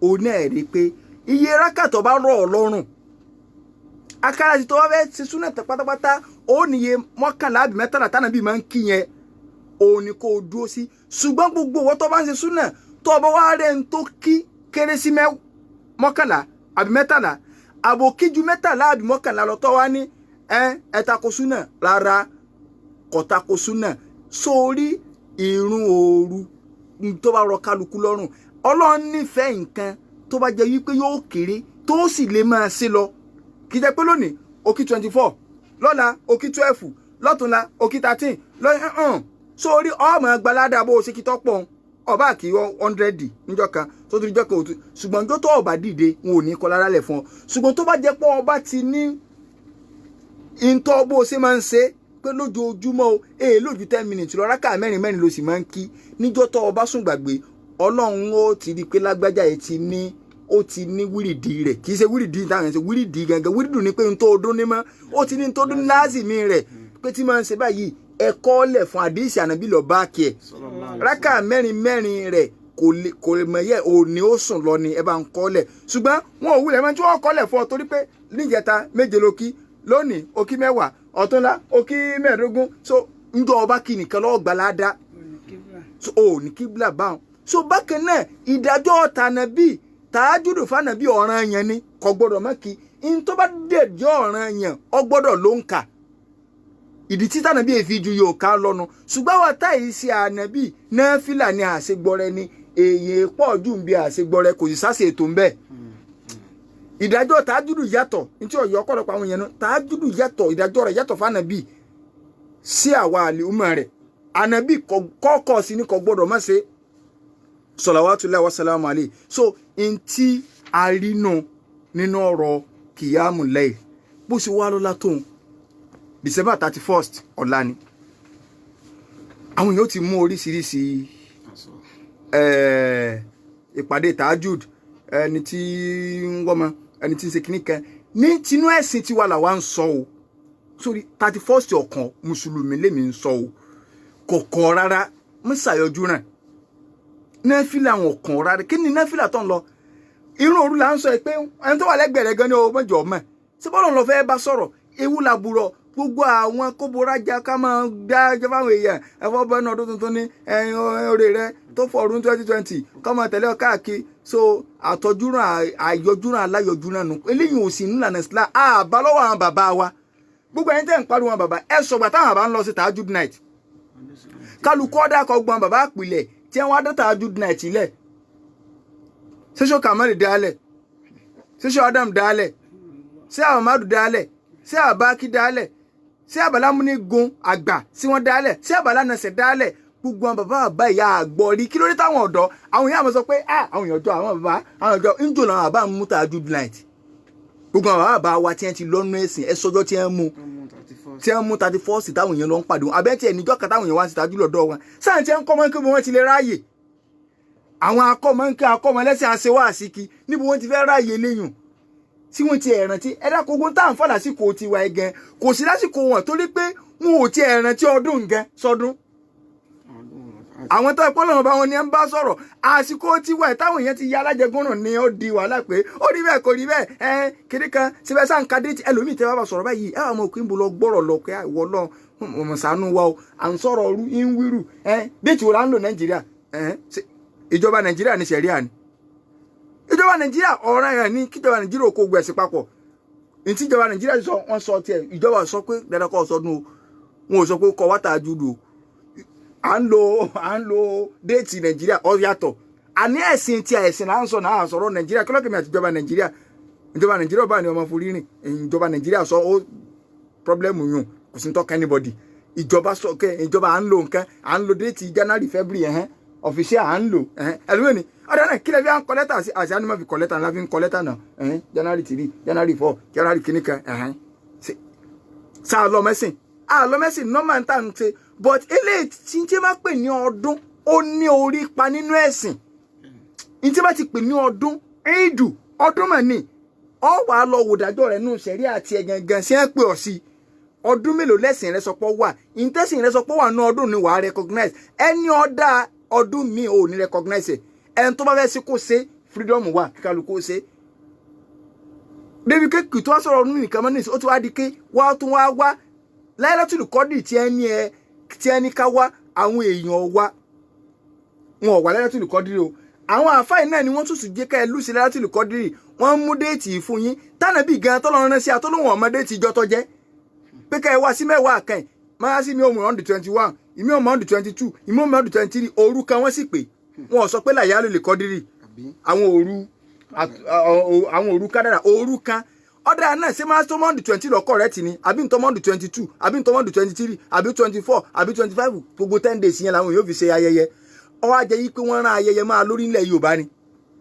òun náà rí pé iye rákà tó bá rọ̀ ọ́ lọ́rùn, akára ti tó bá fẹ́ ṣe súnà tán pátápátá, ó níye 11 àbí 13 tánàbí máa ń kí yẹn, òun ni kó o dúró sí. Ṣùgbọ́n gbogbo owó tó bá ń ṣe súnà, tó o bá wá rẹ̀ ń tó kí kéré sí 11 àbí 13, àbò kíjú 13 àbí 11 lọ, tó wá ní ẹ tako súnà, rárá, kò tako súnà. Sórí ìrun òru tó bá rọ kálukú lọ́rùn, Ọlọ́run nífẹ̀ẹ́ nǹkan tó bá jẹ́ wípé yóò kéré tó sì lè máa ṣe lọ. Kì í jẹ́ pé lónìí ó kí 24, lọ́la ó kí 12, lọ́túnla ó kí 13 lọ́yìn. Sórí ọmọ gbalada bó o ṣe kí tọ́pọ̀ ọba kì í 100 níjọ́ kan tó tún níjọ́ kan òtún, ṣùgbọ́n níjọ́ tó ọba dìde, wọn ò ní kọ́ lára lẹ̀ fún ọ. Ṣùgbọ́n tó bá jẹ́ pé ọba ti ní ìtọ́ bó o ṣe máa ń ṣe pé lójoojúmọ́ o, èè lójú 10 minutes lọ, rákà mẹ́rin mẹ́rin ló sì máa ń kí, níjọ́ tó ọba sùn gbàgbé, Ọlọ́run ó ti di pé lágbájá yìí ti ní, ó ti ní wíìrìdì rẹ̀. Kì í ṣe wíìrìdì táwọn ẹ̀ ṣe wíìrìdì gangan, wíìrìdì ni pé n tó dún ní mọ́, ó ti ní n tó dún ní láàzìmí rẹ̀ pé tí máa ń ṣe báyìí, ẹ̀kọ́ lẹ̀ fún àdìsí ànábì lọ bá kí ẹ̀ rákà mẹ́rin mẹ́rin rẹ̀ kò lè mọ̀ yẹ òní ó sùn lọ ni ẹ bá ń kọ́ lẹ̀. Ṣùgbọ́n wọn ò wulẹ̀ mọ́ tí wọ́n kọ́ lẹ̀ fún ọ, torí pé níjẹta 7 ló kí, lónìí ó kí 10, ọ̀túnla ó kí 15. So njọ́ ọba kí nìkan lọ́wọ́ gbalada, so ò ní kíbla báwọn. So bákan náà, ìdájọ́ tànàbí tàájúdù fànàbí ọ̀ràn yẹn ni kò gbọ́dọ̀ má kí n tó bá dẹ̀jọ́ ọ̀ràn yẹn, ọ gbọ́dọ̀ ló ń kà. Ìdí tí tànàbí èfi ju yóò ká lọ́nu. Ṣùgbọ́n wa táyì ṣe ànàbí náfìlà ni àṣegbọrẹ ni èyí pọ̀ jù ń bí àṣegbọrẹ, kò sì sáṣe ètò ń bẹ́ẹ̀. Ìdájọ́ tàájúdù yàtọ̀ ní tí ọ̀yọ́ ọ̀pọ̀lọpọ̀ àwọn èèyàn náà. Tàájúdù yàtọ̀, ìdájọ́ rẹ̀ yàtọ̀ fànàbí sí àwa àlùmọ̀ rẹ̀. Ànàbí kọ́kọ́ sí ni kò gbọ́dọ̀ má ṣe, salawatullahi wa salamu alayhi. So ntí arínú nínú ọ̀rọ̀ kìyàmù lẹ́yìn bó ṣe wá lọ́lá tóun, December 31st ọ̀la ni àwọn èèyàn ti mú oríṣiríṣi ìpàdé tajud, ẹni tí ń wọ́mọ, ẹni tí ń ṣe kínní kan ní tinú ẹ̀sìn tiwa làwa ń sọ o. Sórí 31st ọ̀kan mùsùlùmí lèmi ń sọ o, kò kọ́ rárá mọ́sàyọjú ràn náfìlà àwọn ọ̀kan rárá. Kí ni náfìlà tó ń lọ? Irun òru là ń sọ pé ẹni tó wà lẹ́gbẹ̀ẹ́ rẹ̀ gan ni o mọ̀jọ̀ mọ̀ ṣé bọ́lọ̀ lọ fẹ́ bá sọ̀rọ̀. Ewu làbúrọ̀ gbogbo àwọn kóborájà ká máa dá fáwọn èèyàn ẹ̀fọ́ bọ́nà ọdún tuntun ní ẹ̀yìn orí rẹ tó fọ̀ọ́dún 2020 kọ́ máa tẹ̀lé ọ káàkiri. So àtọ́júràn àyọjúràn aláyọjúràn nù eléyìí ò sí nílànà Islam àbá lọ́wọ́ àwọn bàbá wa. Gbogbo ẹni tẹ́ ń pariwo àwọn bàbá ẹ sọgbà táwọn bàbá ń lọ sí tajud night, kálukú ọ̀dà kọgbọ́n bàbá àpilẹ̀ tí wọ́n á dá tajud night lẹ̀. Ṣéṣọ́ Kamali dálẹ̀, ṣéṣọ́ Adam dálẹ̀, ṣé Ahmadu dálẹ̀, ṣé Abaki dálẹ̀, ṣé Abalámúnigun àgbà sí wọ́n dálẹ̀, ṣé Abalánasẹ̀ dálẹ̀? Gbogbo àwọn bàbá bàbá ìyá àgbọ̀ rí. Kí ló dé táwọn ọ̀dọ́ àwọn ìyá àmọ́ sọ pé àwọn èèyàn jọ àwọn bàbá àwọn ọ̀dọ́ ń jò làwọn bàbá ń mú tajud night? Gbogbo àwọn bàbá wa tí wọ́n ti lọ́nú ẹ̀sìn ẹ sọjọ́ tí wọ́n mú, tí wọ́n mú 31st táwọn èèyàn lọ ń pàdé wọn, abẹ́ tí ẹ̀ níjọ́ kan táwọn èèyàn wá sí tajú lọ́dọ̀ wọn sáà tí wọ́n kọ́ mọ́ kí wọ́n ti lè ráàyè. Àwọn akọ́mọ ń kí akọ́mọ lẹ́sìn àṣewá àṣìkí níbo wọ́n ti fẹ́ ráàyè léyùn tí wọ́n ti ẹ̀rántí ẹ̀dá kogun tá à ń fà lásìkò tiwa ẹ̀ gan kò sí lásìkò wọn, torí pé wọn ò ti ẹ̀rántí ọdún gan sọdún. Àwọn tó ẹ̀pọ́ lọ́wọ́ bá wọn ni ẹ ń bá sọ̀rọ̀ àsìkò tiwa ẹ̀ táwọn èèyàn ti ya alájẹgúnrún ni ó di wàhálà pé ó rí bẹ́ẹ̀ kò rí bẹ́ẹ̀ ẹ kiri kan síbẹ̀ sáà ń ka déètì ẹlòmíì tẹ́ bá bá sọ̀rọ̀ báyìí ẹ àwọn òkè ń bo lọ gbọ́rọ̀ lọ pé ìwọ lọ mọ̀sánú wa o, à ń sọ̀rọ̀ ọrú ń wíru ẹ déètì wo la ń lò Nàìjíríà? Ẹ ìjọba Nàìjíríà ní sẹ̀ríà ni ìjọba Nàìjíríà ọ̀ràn yẹn ní kíjọba Nàìjíríà kó gbẹ̀sìn papọ̀. Ntí ìjọba Nàìjíríà sọ wọ́n sọ tiẹ̀, ìjọba sọ pé dandan kọ́ sọdún o, wọn ò sọ pé kọ́ wá tààjú o. À ń lo déètì Nàìjíríà ó yàtọ̀, Àní ẹ̀sìn tí ẹ̀sìn là ń sọ náà, sọ̀rọ̀ Nàìjíríà kílọ̀kìmí àti ìjọba Nàìjíríà. Ìjọba Nàìjíríà bá ní ọmọ forí rìn. Ìjọba Nàìjíríà sọ ó problem yùn, kò sí ń tọ́ka anybody. Ìjọba sọ kẹ ìjọba à ń lo nǹkan, à ń lo date January, February, ẹ̀hẹ́n, official à ń lò ẹ̀hẹ́n. Ẹlòmíràn ni ọ̀dọ̀ náà kí lè fi à ń kọ lẹ́tà sí àṣà ni wọ́n fi kọ lẹ́tà ńlá fi ń kọ lẹ́tà náà, ẹ̀hẹ́n, January 3, January 4, January kìíní kan, ẹ̀hẹ́n. Sáà lọ mẹ́sìn, àlọ́ mẹ́sìn normal tá à ń ṣe, but eléyìí tí tí máa pè ní ọdún, ó ní orí pa nínú ẹ̀sìn. Ní tí bá ti pè ní ọdún, ìdù ọdún mọ̀ ní ọ wàá lọ wòdájọ́ rẹ̀ nù sẹ̀rí àti ẹ̀gàngàn sí ẹ̀ pé ọ̀ sí ọdún mélòó lẹ́sìn rẹ sọpọ̀ wà. Ìtẹ́sìn rẹ sọpọ̀ wà ní ọdún ni wàá recognize ẹni ọ̀dà ọdún mi ò ní recognize ẹ̀. Ẹni tó bá fẹ́ sí kó ṣe, freedom wà kíkálukú ṣe. Débi kéèkì tó wá sọ̀rọ̀ ọdún nìkan mọ́ nísìnyí, ó ti wá di pé wá tún wá wá Láìlátùlù Kọ́dì tí ẹni ẹ tí ẹni ká wá, àwọn èèyàn wá, wọn ò wá Láìlátùlù Kọ́dì o. Àwọn àfáì náà ni wọ́n tún sì jẹ́ ká ẹ lùsí Láìlátùlù Kọ́dì. Wọ́n mú date fún yín tánàbí gan tọ́lọ́run rán sí àtọ́lọ́wọ̀n ọmọ date ìjọ tó jẹ́ pé ká ẹ wá sí 10 kan máa sí mi ò mú on the 21, ìmí ò mú on the 22, ìmí ò mú on the 23. Òru kan wọ́n sì pè, wọn ò sọ pé làyálò lè kọ́dírì. Àwọn òru kádàrà, òru kan ọ̀dà náà ṣé máa tó Monday 20 lọ correct ni, àbí ntọ́ Monday 22, àbí ntọ́ Monday 23, àbí 24, àbí 25? Gbogbo 10 days yẹn làwọn yóò fi ṣe ayẹyẹ. Ó wá jẹ́ yí pé wọ́n rán ayẹyẹ máa lórí ilẹ̀ Yorùbá ni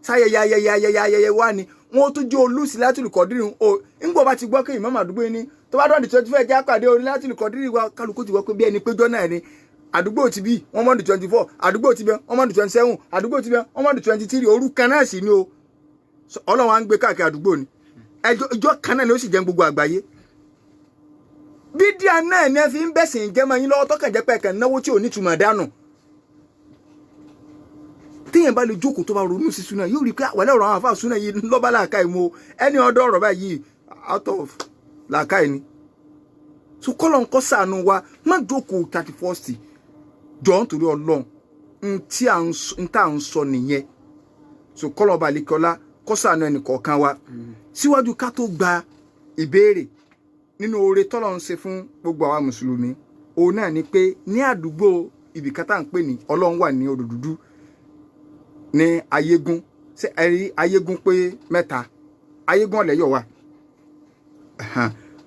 sáyẹyẹ ayẹyẹ ayẹyẹ ayẹyẹ wá ni wọ́n tún jẹ́ olùsí Látìlù Kọ́dírì o. Ńgbọ́ bá ti gbọ́ pé ìmọ̀ọ́mọ̀ àdúgbò yìí ni tó bá dọ̀dí 25 jẹ́ àpàdé orí Látìlù Kọ́dírì wa, kálukú ti wọ́ pé bí ẹni péjọ náà ni. Àdúgbò ti bí wọ́n Monday 24, àdúgbò ti bẹ́ wọ́n Monday 27, àdúgbò ti bẹ́ wọ́n Monday 23. Òru kan náà sì ni o. Ọlọ́run á ń gbé káàkiri àdúgbò ni ẹjọ́ ìjọ kan náà ni ó sì jẹ́ gbogbo àgbáyé. Bídíà náà ni ẹ fi ń bẹ̀sìn jẹ́ mọ́ yín lọ́wọ́, tọ́kàn jẹ́ pé ẹ̀kàn náwó tí ò ní túmọ̀ dànù. Téèyàn bá lè jókòó, tó bá ronú sí súnà, yóò rí i pé wàlẹ́ ọ̀rọ̀ àwọn àfáà súnà yìí lọ́ba làákàyè mu o. Ẹni ọ̀dọ́ ọ̀rọ̀ báyìí out of làákàyè ni. So kọ́lọ̀ ń kọ́ sànù wa. Má jókòó 31st, jọ nítorí Ọlọ́run. N tí à ń sọ nìyẹn. So kọ́lọ̀ ọba àlekọ́lá kọ́ sànù ẹnì kọ̀ọ̀kan wa. Síwájú ká tó gba ìbéèrè, nínú oore tọ́lọ̀ ń ṣe fún gbogbo àwa mùsùlùmí, òun náà ni pé ní àdúgbò ibìkan tá à ń pè ní Ọlọ́run wà ní Odò Dúdú ní Ayégún. Ṣé ẹ rí Ayégún pé mẹ́ta? Ayégún Ọ̀lẹ́yọ̀ wà,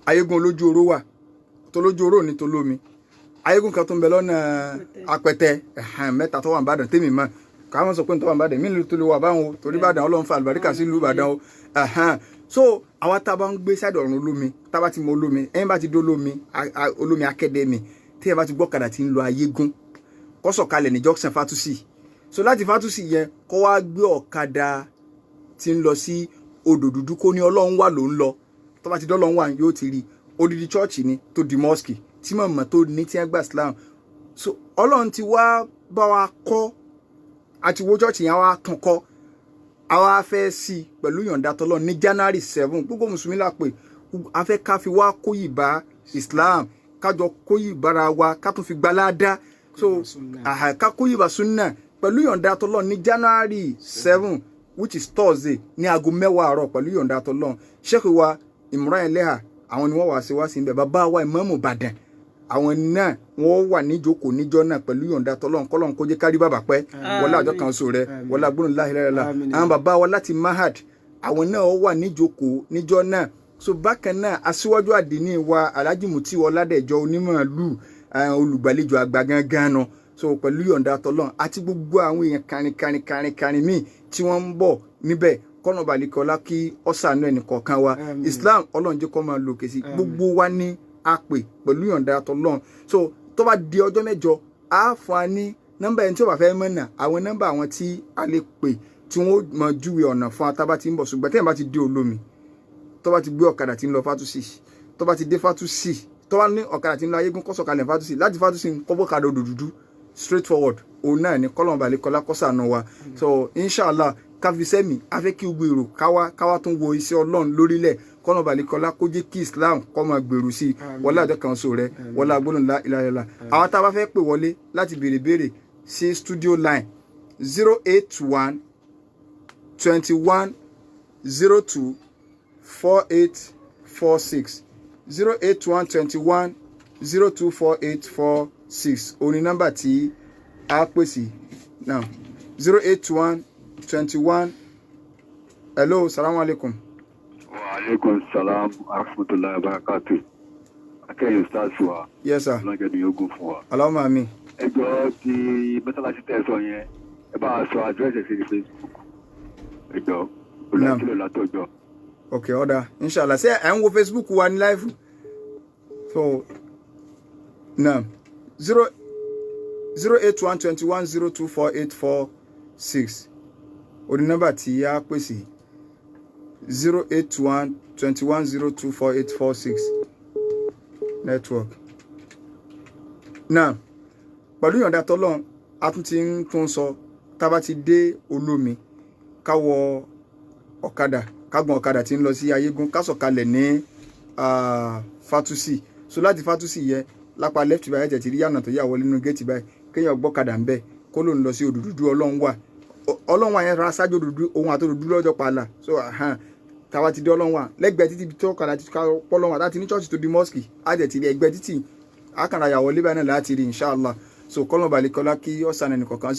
Ayégún Olójú Oró wà, tolójú oró ní tolómi, Ayégún kan tó ń bẹ lọ́nà Apẹtẹ. Mẹ́ta tó wà ní Ìbàdàn tèmi mọ̀. Káwọn sọ pé ní tó wà ní Ìbàdàn mí tó lè wà báwọn o, torí Ìbàdàn, Ọlọ́run fa àlùbáríkà sí ìlú Ìbàdàn o. So àwa tá a bá ń gbé sádọ̀ ọ̀run olómi, tá a bá ti mọ olómi, ẹ̀yin bá ti dé olómi, Olómi Academy, tí ẹ bá ti gbọ́kadà tí ń lọ Ayégún, kó sọ̀kalẹ̀ ní junction Fatusi. So láti Fatusi yẹn, kó wá gbé ọ̀kadà tí ń lọ sí Odò Dúdú, kó ní Ọlọ́run wà ló ń lọ. Tó bá ti dọ́lọ́run wà, yóò ti rí odidi chọ́ọ̀chì ni tó di mosque tí mọ̀mọ́ tó ní tí wọ́n gbà Islam. So Ọlọ́run ti wá bá wa kọ́ àti wo chọ́ọ̀chì yẹn, wá tún kọ́. Àwa fẹ́ sí i pẹ̀lú yọ̀ǹda tọ́lọ́ ní January 7. Gbogbo mùsùlùmí la pè. A fẹ́ ká fi wá kóyì bá Islam, kájọ kóyì bára wa, ká tún fi gbalada. So ká kóyì bá sunna pẹ̀lú yọ̀ǹda tọ́lọ́ ní January 7, which is Thursday, ní aago 10 àárọ̀ pẹ̀lú yọ̀ǹda tọ́lọ́. Sheikh wa Imran Eleha, àwọn ni wọ́n wá sí wá sí ibẹ̀. Bàbá wa Ìmáàmù Ìbàdàn, àwọn náà wọ́n wà níjókòó níjọ́ náà pẹ̀lú yọ̀ǹda tọ́lọ́run. Kọ́lọ́run kó jẹ́ kárí bàbá pẹ́, wọlé àjọ kan so rẹ, wọlé agbóhùn láhìláhìlá. Àwọn bàbá wa láti Mahad, àwọn náà wà níjókòó níjọ́ náà. So bákan náà, aṣíwájú àdínní wa, Alhaji Mutiu Ọládẹ̀jọ onímọ̀ọ́lù, olùgbàlejò àgbà gangan náà. So pẹ̀lú yọ̀ǹda tọ́lọ́run àti gbogbo àwọn èèyàn karin karin karin karin míì tí wọ́n ń bọ̀ níbẹ̀, kọ́nà balẹ̀kọ́lá kí ọ̀sánú ẹnì kọ̀ọ̀kan wa. Islam, Ọlọ́run jẹ́ kó máa lòkè sí. Gbogbo wa ní a pè pẹ̀lú yọ̀ǹda tọ́lọ́run. So tó bá di ọjọ́ mẹ́jọ, á fún wa ní nọ́mbà ẹni tí ó bá fẹ́ mọ̀nà, àwọn nọ́mbà àwọn tí a lè pè tí wọ́n mọ júwe ọ̀nà fún wa tá bá ti ń bọ̀. Ṣùgbọ́n tẹ́yìn bá ti dé olómi, tó bá ti gbé ọ̀kadà tí ń lọ Fátúsì, tó bá ti dé Fátúsì, tó bá ní ọ̀kadà tí ń lọ Ayégún, kó sọ̀kalẹ̀ Fátúsì. Láti Fátúsì, kọ́bọ̀kadà Odò Dúdú, straight forward, òun náà ni. Kọ́lọ́n balẹ̀ kọ́lá kọ́sànù wa. So inshallah, káfíńsẹ́mi afẹ́ kí gbogbo èrò káwá káwá tún wo iṣẹ́ Ọlọ́run lórílẹ̀. Kọ́nà balẹ̀ kọ́lá kó jẹ́ kí Islam kó máa gbèrú sí i, wọlé àjọ kan so rẹ, wọlé agbóhùn ńlá ìlàlẹ́la. Àwọn tá a bá fẹ́ pè wọlé láti béèrè béèrè sí studio line, 081 21 02 48 46, 081 21 02 48 46 òní nọ́mbà tí a pè sí now, 081. 21. Hello, salamu alaikum. Wa alaikum salam wa rahmatullahi wa barakatuh. Akẹ́yìn stars wa. Yes sir. Ọlọ́jọ́ ni yóò gùn fún wa. Allahumma amin. Ẹ jọ̀ọ́, ti mọ́sálásí tẹ̀ sọ yẹn, ẹ bá a sọ àdírẹ́sì sí Facebook. Ẹ jọ̀ọ́, olùkílò látọjọ́. Ok, ọ̀dà, inshallah. Ṣé ẹ̀ ń wo Facebook wa ní live? So naam, 0 0 8 1 21 0 2 4 8 4 6 oní nọ́mbà tí a pèsè, 08121024846 network. Naam, pẹ̀lú ìyọ̀ǹda tọ́lọ́run, a tún ti ń tún sọ, tá a bá ti dé Olómi, ká wọ ọ̀kadà, kágun ọ̀kadà tí ń lọ sí Ayégún, ká sọ̀kalẹ̀ ní Fatusi. So láti Fatusi yẹ, lápá left báyìí, ẹ̀jẹ̀ ti rí yànnà tó yà wọlé nínú géètì báyìí. Kéèyàn gbọ́kadà ń bẹ̀, kó ló ń lọ sí Òdùdú Ọlọ́run wà. Ọlọ́run wà yẹn rárá ṣáájú Òdùdú, òun àti Òdùdú lọ́jọ́ pààlà. So táwa ti dé Ọlọ́run wà lẹ́gbẹ̀ẹ́ títí tó kàdà ti ká pọ́lọ́run wà láti ní church tó di mosque, á jẹ̀ ti rí ẹgbẹ́ títì àkàrà yà wọlé báyìí náà láti rí, inshallah. So kọ́lọ̀ balẹ̀kọ́lá kí ọ̀sán ẹnì kọ̀ọ̀kan.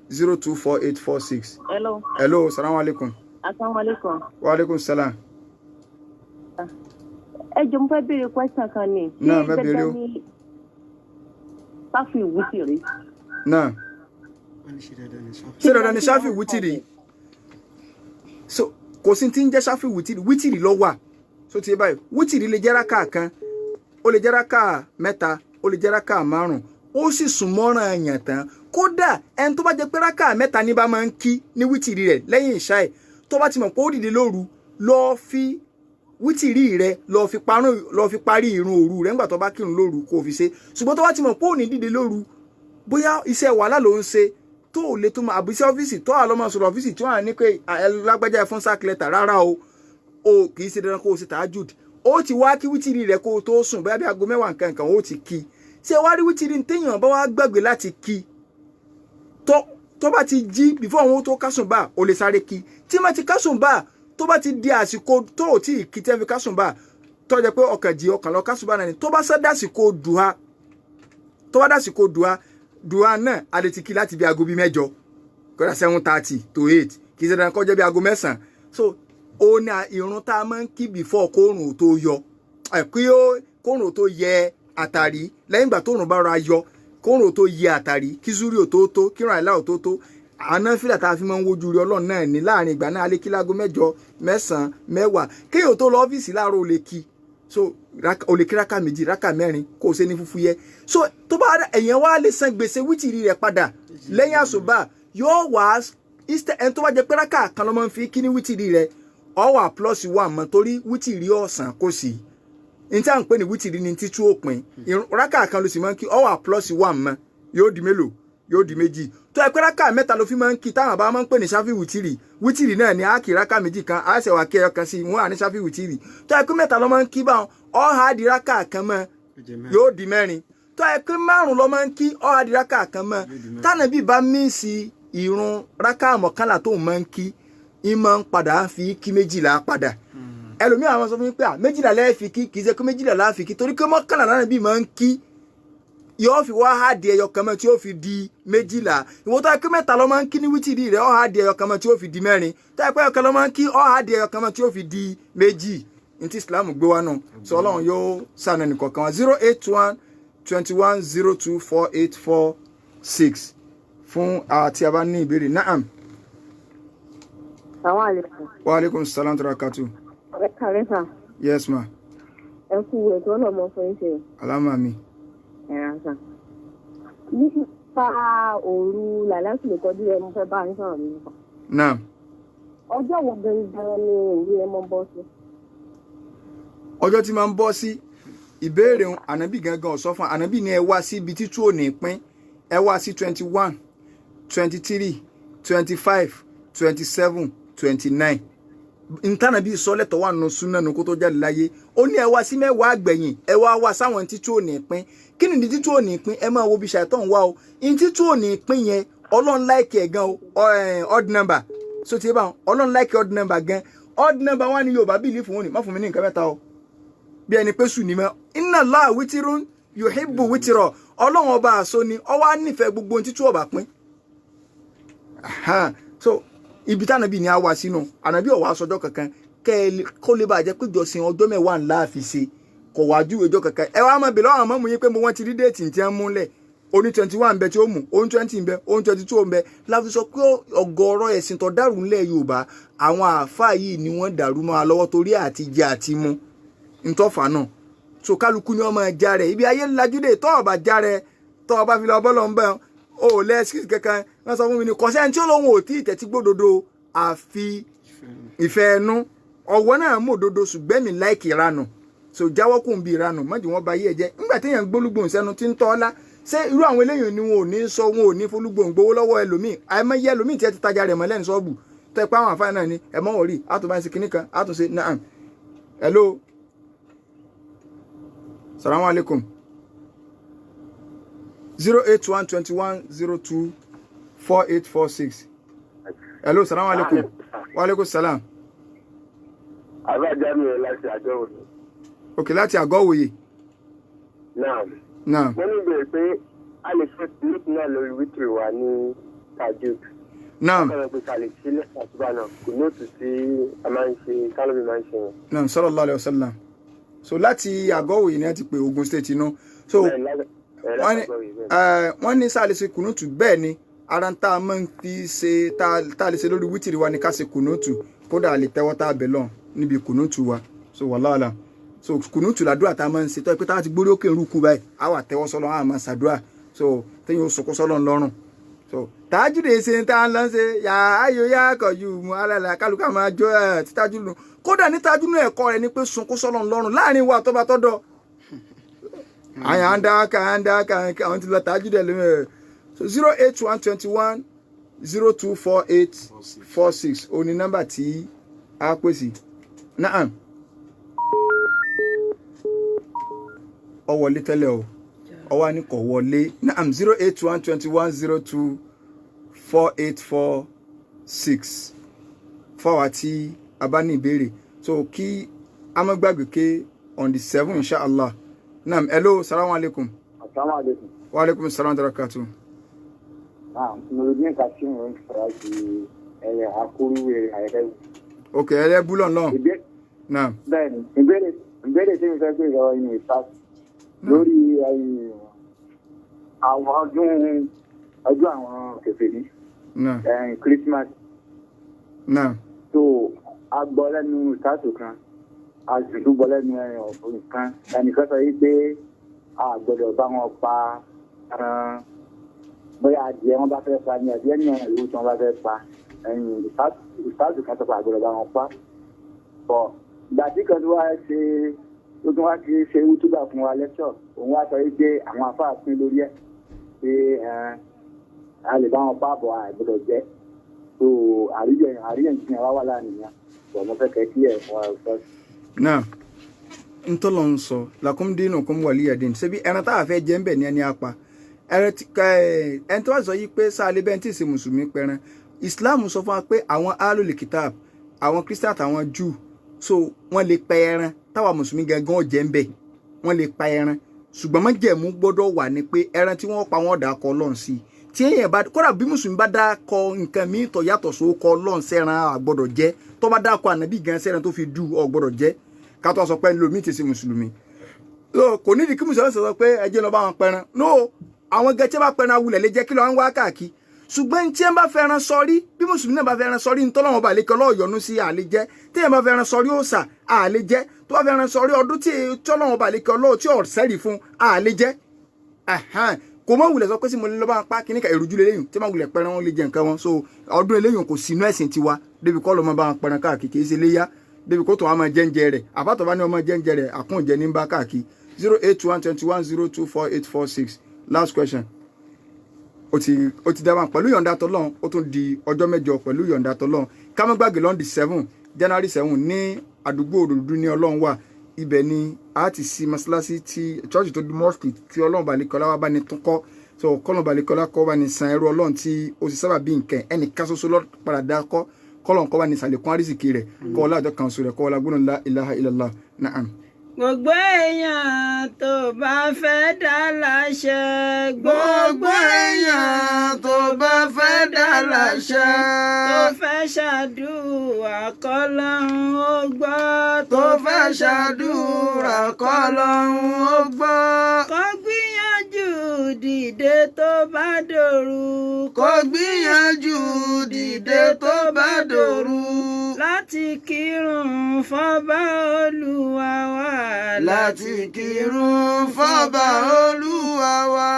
08121024846. Hello. Hello, salamu alaikum. Assalamu alaikum. Wa alaikum salam. Ẹ jọ̀ọ́, mo fẹ́ béèrè question kan ni. Náà, fẹ́ béèrè o. Ṣé dandan ni sáfù ìwúsìrì? Náà. Wọ́n ní ṣe dandan ní sáfù. Ṣé dandan ni ṣáfì wítìrì? So kò sí ti ń jẹ́ ṣáfì wítìrì. Wítìrì ló wà. So ti yé báyìí, wítìrì lè jẹ́ rákà kan, ó lè jẹ́ rákà mẹ́ta, ó lè jẹ́ rákà márùn, ó sì sùn mọ́ràn àyàn tán. Kódà ẹni tó bá jẹ́ pé rákà mẹ́ta ní bá máa ń kí ní wítìrì rẹ̀ lẹ́yìn ìṣá ẹ̀, tó bá ti mọ̀ pé ó dìde lóru, lọ́ọ́ fi wítìrì rẹ̀, lọ́ọ́ fi parun, lọ́ọ́ fi parí ìrun òru rẹ̀ nígbà tó bá kírun lóru, kó o fi ṣe. Ṣùgbọ́n tó bá ti mọ̀ pé ó ní dìde lóru, bóyá iṣẹ́ wàhálà ló ń ṣe tó ò lè tó máa, àbí iṣẹ́ ọ́fíìsì tó wà lọ́mọ sọ̀rọ̀ ọ́fíìsì tí wọ́n á ní pé ẹ lágbájá, ẹ fún sack letter, rárá o, o kì í ṣe dandan kó o ṣe tàájùd. Ó ti wá kí wítìrì rẹ̀ kó o tó sùn, bóyá bí aago 10 nǹkan nǹkan ó ti kí. Ṣé wá rí wítìrì téèyàn bá wá gbàgbé láti kí, tó bá ti jí before òun tó kásùn bá, o lè sáré kí. Tí má ti kásùn bá, tó bá ti di àsìkò tó ò tí ì kí tẹ́ fi kásùn bá, tó jẹ́ pé ọkàn jí ọkàn lọ kásùn bá náà ni, tó bá sẹ́ dásìkò dùhà, tó bá dásìkò dùhà, dùhà náà a lè ti kí láti bí aago bíi 8, kódà 7:30 to 8. Kì í ṣe dandan kó jẹ́ bí aago 9. So ó ní ìrun tá a máa ń kí before kóòrùn ò tó yọ, kí ó kóòrùn ò tó yẹ àtàrí. Lẹ́yìn ìgbà tóòrùn bá ra yọ, kóòrùn ò tó yẹ àtàrí, kí zúrí ò tó tó, kírun àìlá ò tó tó, àná fìlà tá a fi máa ń wojú rí Ọlọ́run náà ní láàrin ìgbà náà, alẹ́ kí láago 8, 9, 10, kéèyàn tó lọ ọ́fíìsì láàárọ̀, ò lè kí. So o lè kí rákà méjì, rákà mẹ́rin, kó o ṣe ní fúfú yẹ. So tó bá ẹ̀yẹn wá lè san gbèsè wítìrì rẹ̀ padà lẹ́yìn àsùbá, yóò wá ẹni tó bá jẹ pé rákà kan ló máa ń fi kí ní wítìrì rẹ̀, ó wà plus one mọ́, torí wítìrì ọ̀sán kò sí ní tí à ń pè ní wítìrì ní títú òpin. Rákà kan ló sì máa ń kí, ó wà plus one mọ́, yóò di mélòó? Yóò di méjì. Tó ẹ pé rákà mẹ́ta ló fi máa ń kí, táwọn àbá máa ń pè ní ṣáfì wítìrì, wítìrì náà ni a kì rákà méjì kan, a ṣẹ̀ wá kí ẹyọ kan sí, wọn à ní ṣáfì wítìrì. Tó ẹ pé mẹ́ta ló máa ń kí báwọn, ó há di rákà kan mọ́, yóò di mẹ́rin. Tó ẹ pé márùn ló máa ń kí, ó há di rákà kan mọ́. Tánàbí bá miss ìrun rákà 11 tó máa ń kí, ìmọ̀ ń padà fi kí 12 padà. Ẹlòmíì àwọn sọ fún mi pé à 12 lẹ́ẹ̀ fi kí. Kì í ṣe pé 12 láà fi kí, torí pé 11 náà bí máa ń kí, yóò fi wá há di ẹyọ kan mọ́ tí ó fi di 12. Ìwọ tó yẹ pé mẹ́ta ló máa ń kí ní wítìrì rẹ̀, ó há di ẹyọ kan mọ́ tí ó fi di mẹ́rin. Tó yẹ pé ẹyọ kan ló máa ń kí, ó há di ẹyọ kan mọ́ tí ó fi di méjì. Ní tí Islam gbé wá nù. Sọ Ọlọ́run yóò sànù ẹnìkọ̀ọ̀kan wa. 08121024846 fún àti a bá ní ìbéèrè. Naam. Àwọn àlejò. Wa aleykum salam tarakatu. Ẹ kàrẹ́ sà. Yes ma. Ẹ kú ètò ọlọ́mọ fún yín ṣe. Alámà mi. Ẹ̀rọ sà. Nípa òru làlásì lè kọjú ẹ, mo fẹ́ bá yín sọ̀rọ̀ nípa. Naam. Ọjọ́ wo gangan ni òru ẹ mọ́ bọ́ sí? Ọjọ́ tí máa ń bọ́ sí, ìbéèrè òun, ànábì gangan ò sọ fún. Ànábì ní ẹ wá sí ibi títú òní pín, ẹ wá sí 21, 23, 25, 27, 29. Ntànàbí sọlẹ̀tọ̀ wà nù súnà nù kó tó jáde láyé, ó ní ẹ wá sí 10 àgbẹ̀yìn, ẹ wá wá sáwọn títú òní pín. Kí ni títú òní pín? Ẹ máa wo bí ṣàìtàn wá o. Ní títú òní pín yẹn, Ọlọ́run like ẹ̀ gan o. Odd number, so ti bá wọn, Ọlọ́run like odd number gan. Odd number wà ní Yorùbá bíi fún wọn ni má fún mi ní nǹkan mẹ́ta o, bí ẹni pé sùn ní mọ́. Inna Allaha witirun yuhibbu witira. Ọlọ́run ọba àṣọ ni ọ wá nífẹ̀ẹ́ gbogbo ohun títú ọba pín. So ibi tí ànábì ní a wá sínú, ànábì ò wá sọjọ́ kankan kó lè bàjẹ́ pé ìjọsìn ọjọ́ 10 ńlá fi ṣe, kò wá júwe ọjọ́ kankan. Ẹ wá máa bèèrè lọ́wọ́ àwọn mọ́mú yín pé mo wọ́n ti rí déètì tí wọ́n múlẹ̀, oní 21 ń bẹ tí ó mú, oní 20 ń bẹ, oní 22 ń bẹ. Láfi sọ pé ọ̀gọ̀ọ̀rọ̀ ẹ̀sìn tó dàrú ńlẹ̀ Yorùbá, àwọn àáfàá yìí ni wọ́n dàrú mọ́ wa lọ́wọ́ torí àti jẹ àti mu ntọ́fà náà. So kálukú ni wọ́n máa já rẹ̀ ibi ayé lajúdé, tọ́ ọba já rẹ̀, tọ́ ọba fi lọ bọ́lọ̀ ń bẹ̀ o ò lẹ́ excuse kankan. Wọ́n sọ fún mi ní kọ́sẹ́ tí ó lóun ò tí ì tẹ́tí gbódodo àfi ìfẹ́ ẹnu ọ̀wọ́ náà mú òdodo, ṣùgbẹ́ mi láìkì ìranù. So jáwọ́ kùn bí ìranù mọ́jú wọn ba yé ẹ jẹ́. Nígbà téèyàn gbólúgbòhùn sẹ́nu tí ń tọ́ ọ́lá, ṣé irú àwọn eléyìí ni wọn ò ní sọ, wọn ò ní folúgbòhùn gbowó lọ́wọ́ ẹlòmíì. Àìmọye ẹlòmíì tí ẹ ti tajà rẹ̀ mọ́lẹ́ ní ṣọ́ọ̀bù tó ẹ pa àwọn àfáà náà ni ẹ mọ́ wọ̀rí àtúnbá ń ṣe kinní kan àtúnṣe naam. Hello, salamu alaikum. 081 21 02 4846. Hello, salamu alaikum. Wa alaikum salam. Àbájá mi ò láti àjọ òní. Ok, láti àgọ́ òye. Naam. Naam. Mo ní ìbéèrè pé a lè ṣe kùnúùtù náà lórí wítìrì wa ní tajud. Naam. Kọ́nà pé ká lè ṣe lẹ́sìn àtúbà náà kùnúùtù tí a máa ń ṣe kálọ́bì máa ń ṣe yẹn. Naam, sallallahu alayhi wa sallam. So láti àgọ́ òye ni wọ́n ti pè Ogun State inú. So wọ́n ní sáà lè ṣe kùnúùtù, bẹ́ẹ̀ ni ara ń tá a máa ń fi ṣe tá a lè ṣe lórí wítìrì wa ni ká ṣe kùnúùtù, kódà a lè tẹ́wọ́ tá a bẹ̀ lọ́n níbi kùnúùtù wa. So wallahu alam. So kùnúùtù làdúrà tá a máa ń ṣe, tó ẹ pé tá a ti gbórí òkè rúkú báyìí á wà tẹ́wọ́ sọ́lọ́, á máa ṣàdúrà. So téèyàn ó sunkún sọ́lọ́ ńlọ́rùn. So tàájúdé ṣe tá a lọ ṣe yà áyò yá kọjú mu alala kálukà máa jó ẹ títájú nù. Kódà ní tájú nù ẹ̀kọ́ rẹ ni pé sunkún sọ́lọ́ ńlọ́rùn láàrin wa tó bá tọ́dọ̀ àyà ń dá ká ń dá ká àwọn ti lọ tàájúdé lómi ẹ̀. So 081 21 02 48 46 òní nọ́mbà tí a pèsè. Naam. Ó wọlé tẹ́lẹ̀ o, ó wá ní kò wọlé. Naam, 081 21 02 48 46 fáwa tí a bá ní ìbéèrè. So kí a má gbàgbé ké on the 7 inshallah. Naam, hello, salamu alaikum. Assalamu alaikum. Wa alaikum salam wa barakatuh. Naam, Nurudeen Kasim ń sọ̀rọ̀ láti ẹ̀yẹ Akúrúwé Àyẹ̀kẹ́. Ok, ẹ̀rẹ́ búlọ̀ náà. Naam. Bẹ́ẹ̀ni, ìbéèrè tí mo fẹ́ gbé lọ́wọ́ yín ìfà lórí àwọn ọdún àwọn kèfèrí. Christmas. Naam. So a gbọ́ lẹ́nu ìtàtù kan, a sì tún gbọ́ lẹ́nu ọ̀fun kan. Ẹnìkan sọ yìí pé a gbọ́dọ̀ bá wọn pa ẹran, bóyá adìẹ wọn bá fẹ́ pa ni adìẹ ní ẹran ìlú tí wọn bá fẹ́ pa. Ìtàtù kan sọ pé a gbọ́dọ̀ bá wọn pa. Bọ̀ ìgbà tí kan tó wá ṣe tó tún wá ti ṣe wútúbà fún wa lẹ́kṣọ̀, òun wá sọ yìí pé àwọn afáà pín lórí ẹ̀ pé a lè bá wọn pa àbọ̀ àìgbọ́dọ̀ jẹ́. So àríyànjiyàn wá wà láàrin yẹn, bọ̀ mo fẹ́ kẹ́ kí ẹ̀ fún wa sọ. Náà ntọ́lọ̀ ń sọ lakum dinukum waliya din, ṣebí ẹran tá a fẹ́ jẹ́ ń bẹ̀ ní ẹni apá ẹni tó wá sọ yìí pé sáà lè bẹ́ẹ̀ tí ì ṣe mùsùlùmí pẹran. Islam sọ fún wa pé àwọn alul kitab, àwọn Christian àtàwọn Jew, so wọ́n lè pa ẹran táwa mùsùlùmí gangan jẹ́ ń bẹ̀, wọ́n lè pa ẹran, ṣùgbọ́n májẹ̀mú gbọ́dọ̀ wà ní pé ẹran tí wọ́n pa wọ́n dà kọ Ọlọ́run sí i. Tí èèyàn bá kódà bí mùsùlùmí bá dákọ nǹkan míì tó yàtọ̀ sókọ Ọlọ́run sẹ́ran àgbọ́dọ̀ jẹ́, tó bá dákọ ànábì gan sẹ́ran tó fi dù ọ̀ gbọ́dọ̀ jẹ́, ká tó sọ pé lómi ti ṣe mùsùlùmí. Kò nídìí kí mùsùlùmí sọ pé ẹ jẹ́ lọ bá wọn pẹran. No, àwọn gẹ́tẹ́ bá pẹran awulẹ̀ lè jẹ́ kí ló ń wá káàkiri. Ṣùgbọ́n tí ẹ bá fẹ́ràn sọrí, bí mùsùlùmí náà bá fẹ́ràn sọrí, ntọ́lọ́wọ́n bá lè kọ́ lọ́ọ̀yọ́nú sí àlè jẹ́. Tí ẹ bá fẹ́ràn sọrí òòṣà àlè jẹ́. Tó bá fẹ́ràn sọrí ọdún tí tọ́lọ́wọ́n bá lè kọ́ lọ́ọ̀ tí ọ̀sẹ́rì fún àlè jẹ́. Kò mọ̀ wulẹ̀ sọ pé sí mo lè lọ́ bá pa kíní ka èròjú lélẹ́yìn tí wọ́n wulẹ̀ pẹran wọn lè jẹ nǹkan wọn. So ọdún eléyìn kò sínú ẹ̀sìn tiwa débi kọ́ ló máa bá wọn pẹran káàkiri, kì í ṣe léyà débi kó tó wọn máa jẹ́ǹjẹ rẹ̀ àbátọ̀ bá ní wọn máa jẹ́ǹjẹ rẹ̀ àkúnjẹ ní bá káàkiri. 081 21 02 48 46 last question. Ó ti dábàá pẹ̀lú yọ̀ǹda tọ́lọ́run, ó tún di ọjọ́ mẹ́jọ pẹ̀lú yọ̀ǹda tọ́lọ́run. Ká má gbàgbé lọ́ndì 7 January 7 ní àdúgbò òdòdó ní Ọlọ́run wà, ibẹ̀ ni a ti sí mọ́ṣáláṣí tí church tó di mosque tí Ọlọ́run balẹ̀kọ́lá wà bá ní tún kọ́. So kọ́lọ́n balẹ̀kọ́lá kọ́ bá ní san ẹrú Ọlọ́run tí ó sì sábà bí nǹkan ẹnìkan ṣoṣo lọ́ padà dá kọ́, kọ́lọ́n kọ́ bá ní sàlékún àrísìkí rẹ̀, kọ́ ọlá àjọ kan sọ rẹ̀, kọ́ ọlá gbóná la ilaha illallah. Na'am. Gbogbo èèyàn tó bá fẹ́ dá láṣẹ. Gbogbo èèyàn tó bá fẹ́ dá láṣẹ. àṣẹ. Tó fẹ́ ṣàdúrà kọ́lọ́hún ó gbọ́. Tó fẹ́ ṣàdúrà kọ́lọ́hún ó gbọ́. Kó gbìyànjú dìde tó bá dòru. Kó gbìyànjú dìde tó bá dòru. Láti kírun fọ́ba Olúwa wa. Láti kírun fọ́ba Olúwa wa.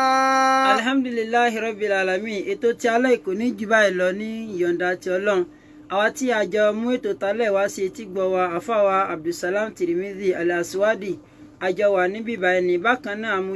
Alhamdulillahi rabbil alamin. Ètò tí alẹ́ kò ní jù báyìí lọ ní ìyọ̀ǹda ti Ọlọ́run. Àwa tí a jọ mú ètò tálẹ̀ wá sí etí gbọ́ wa, àfàwà Abdulsalam Tirmidhi Al-Aswadi, àjọ wà níbí báyìí ní bákan náà mú.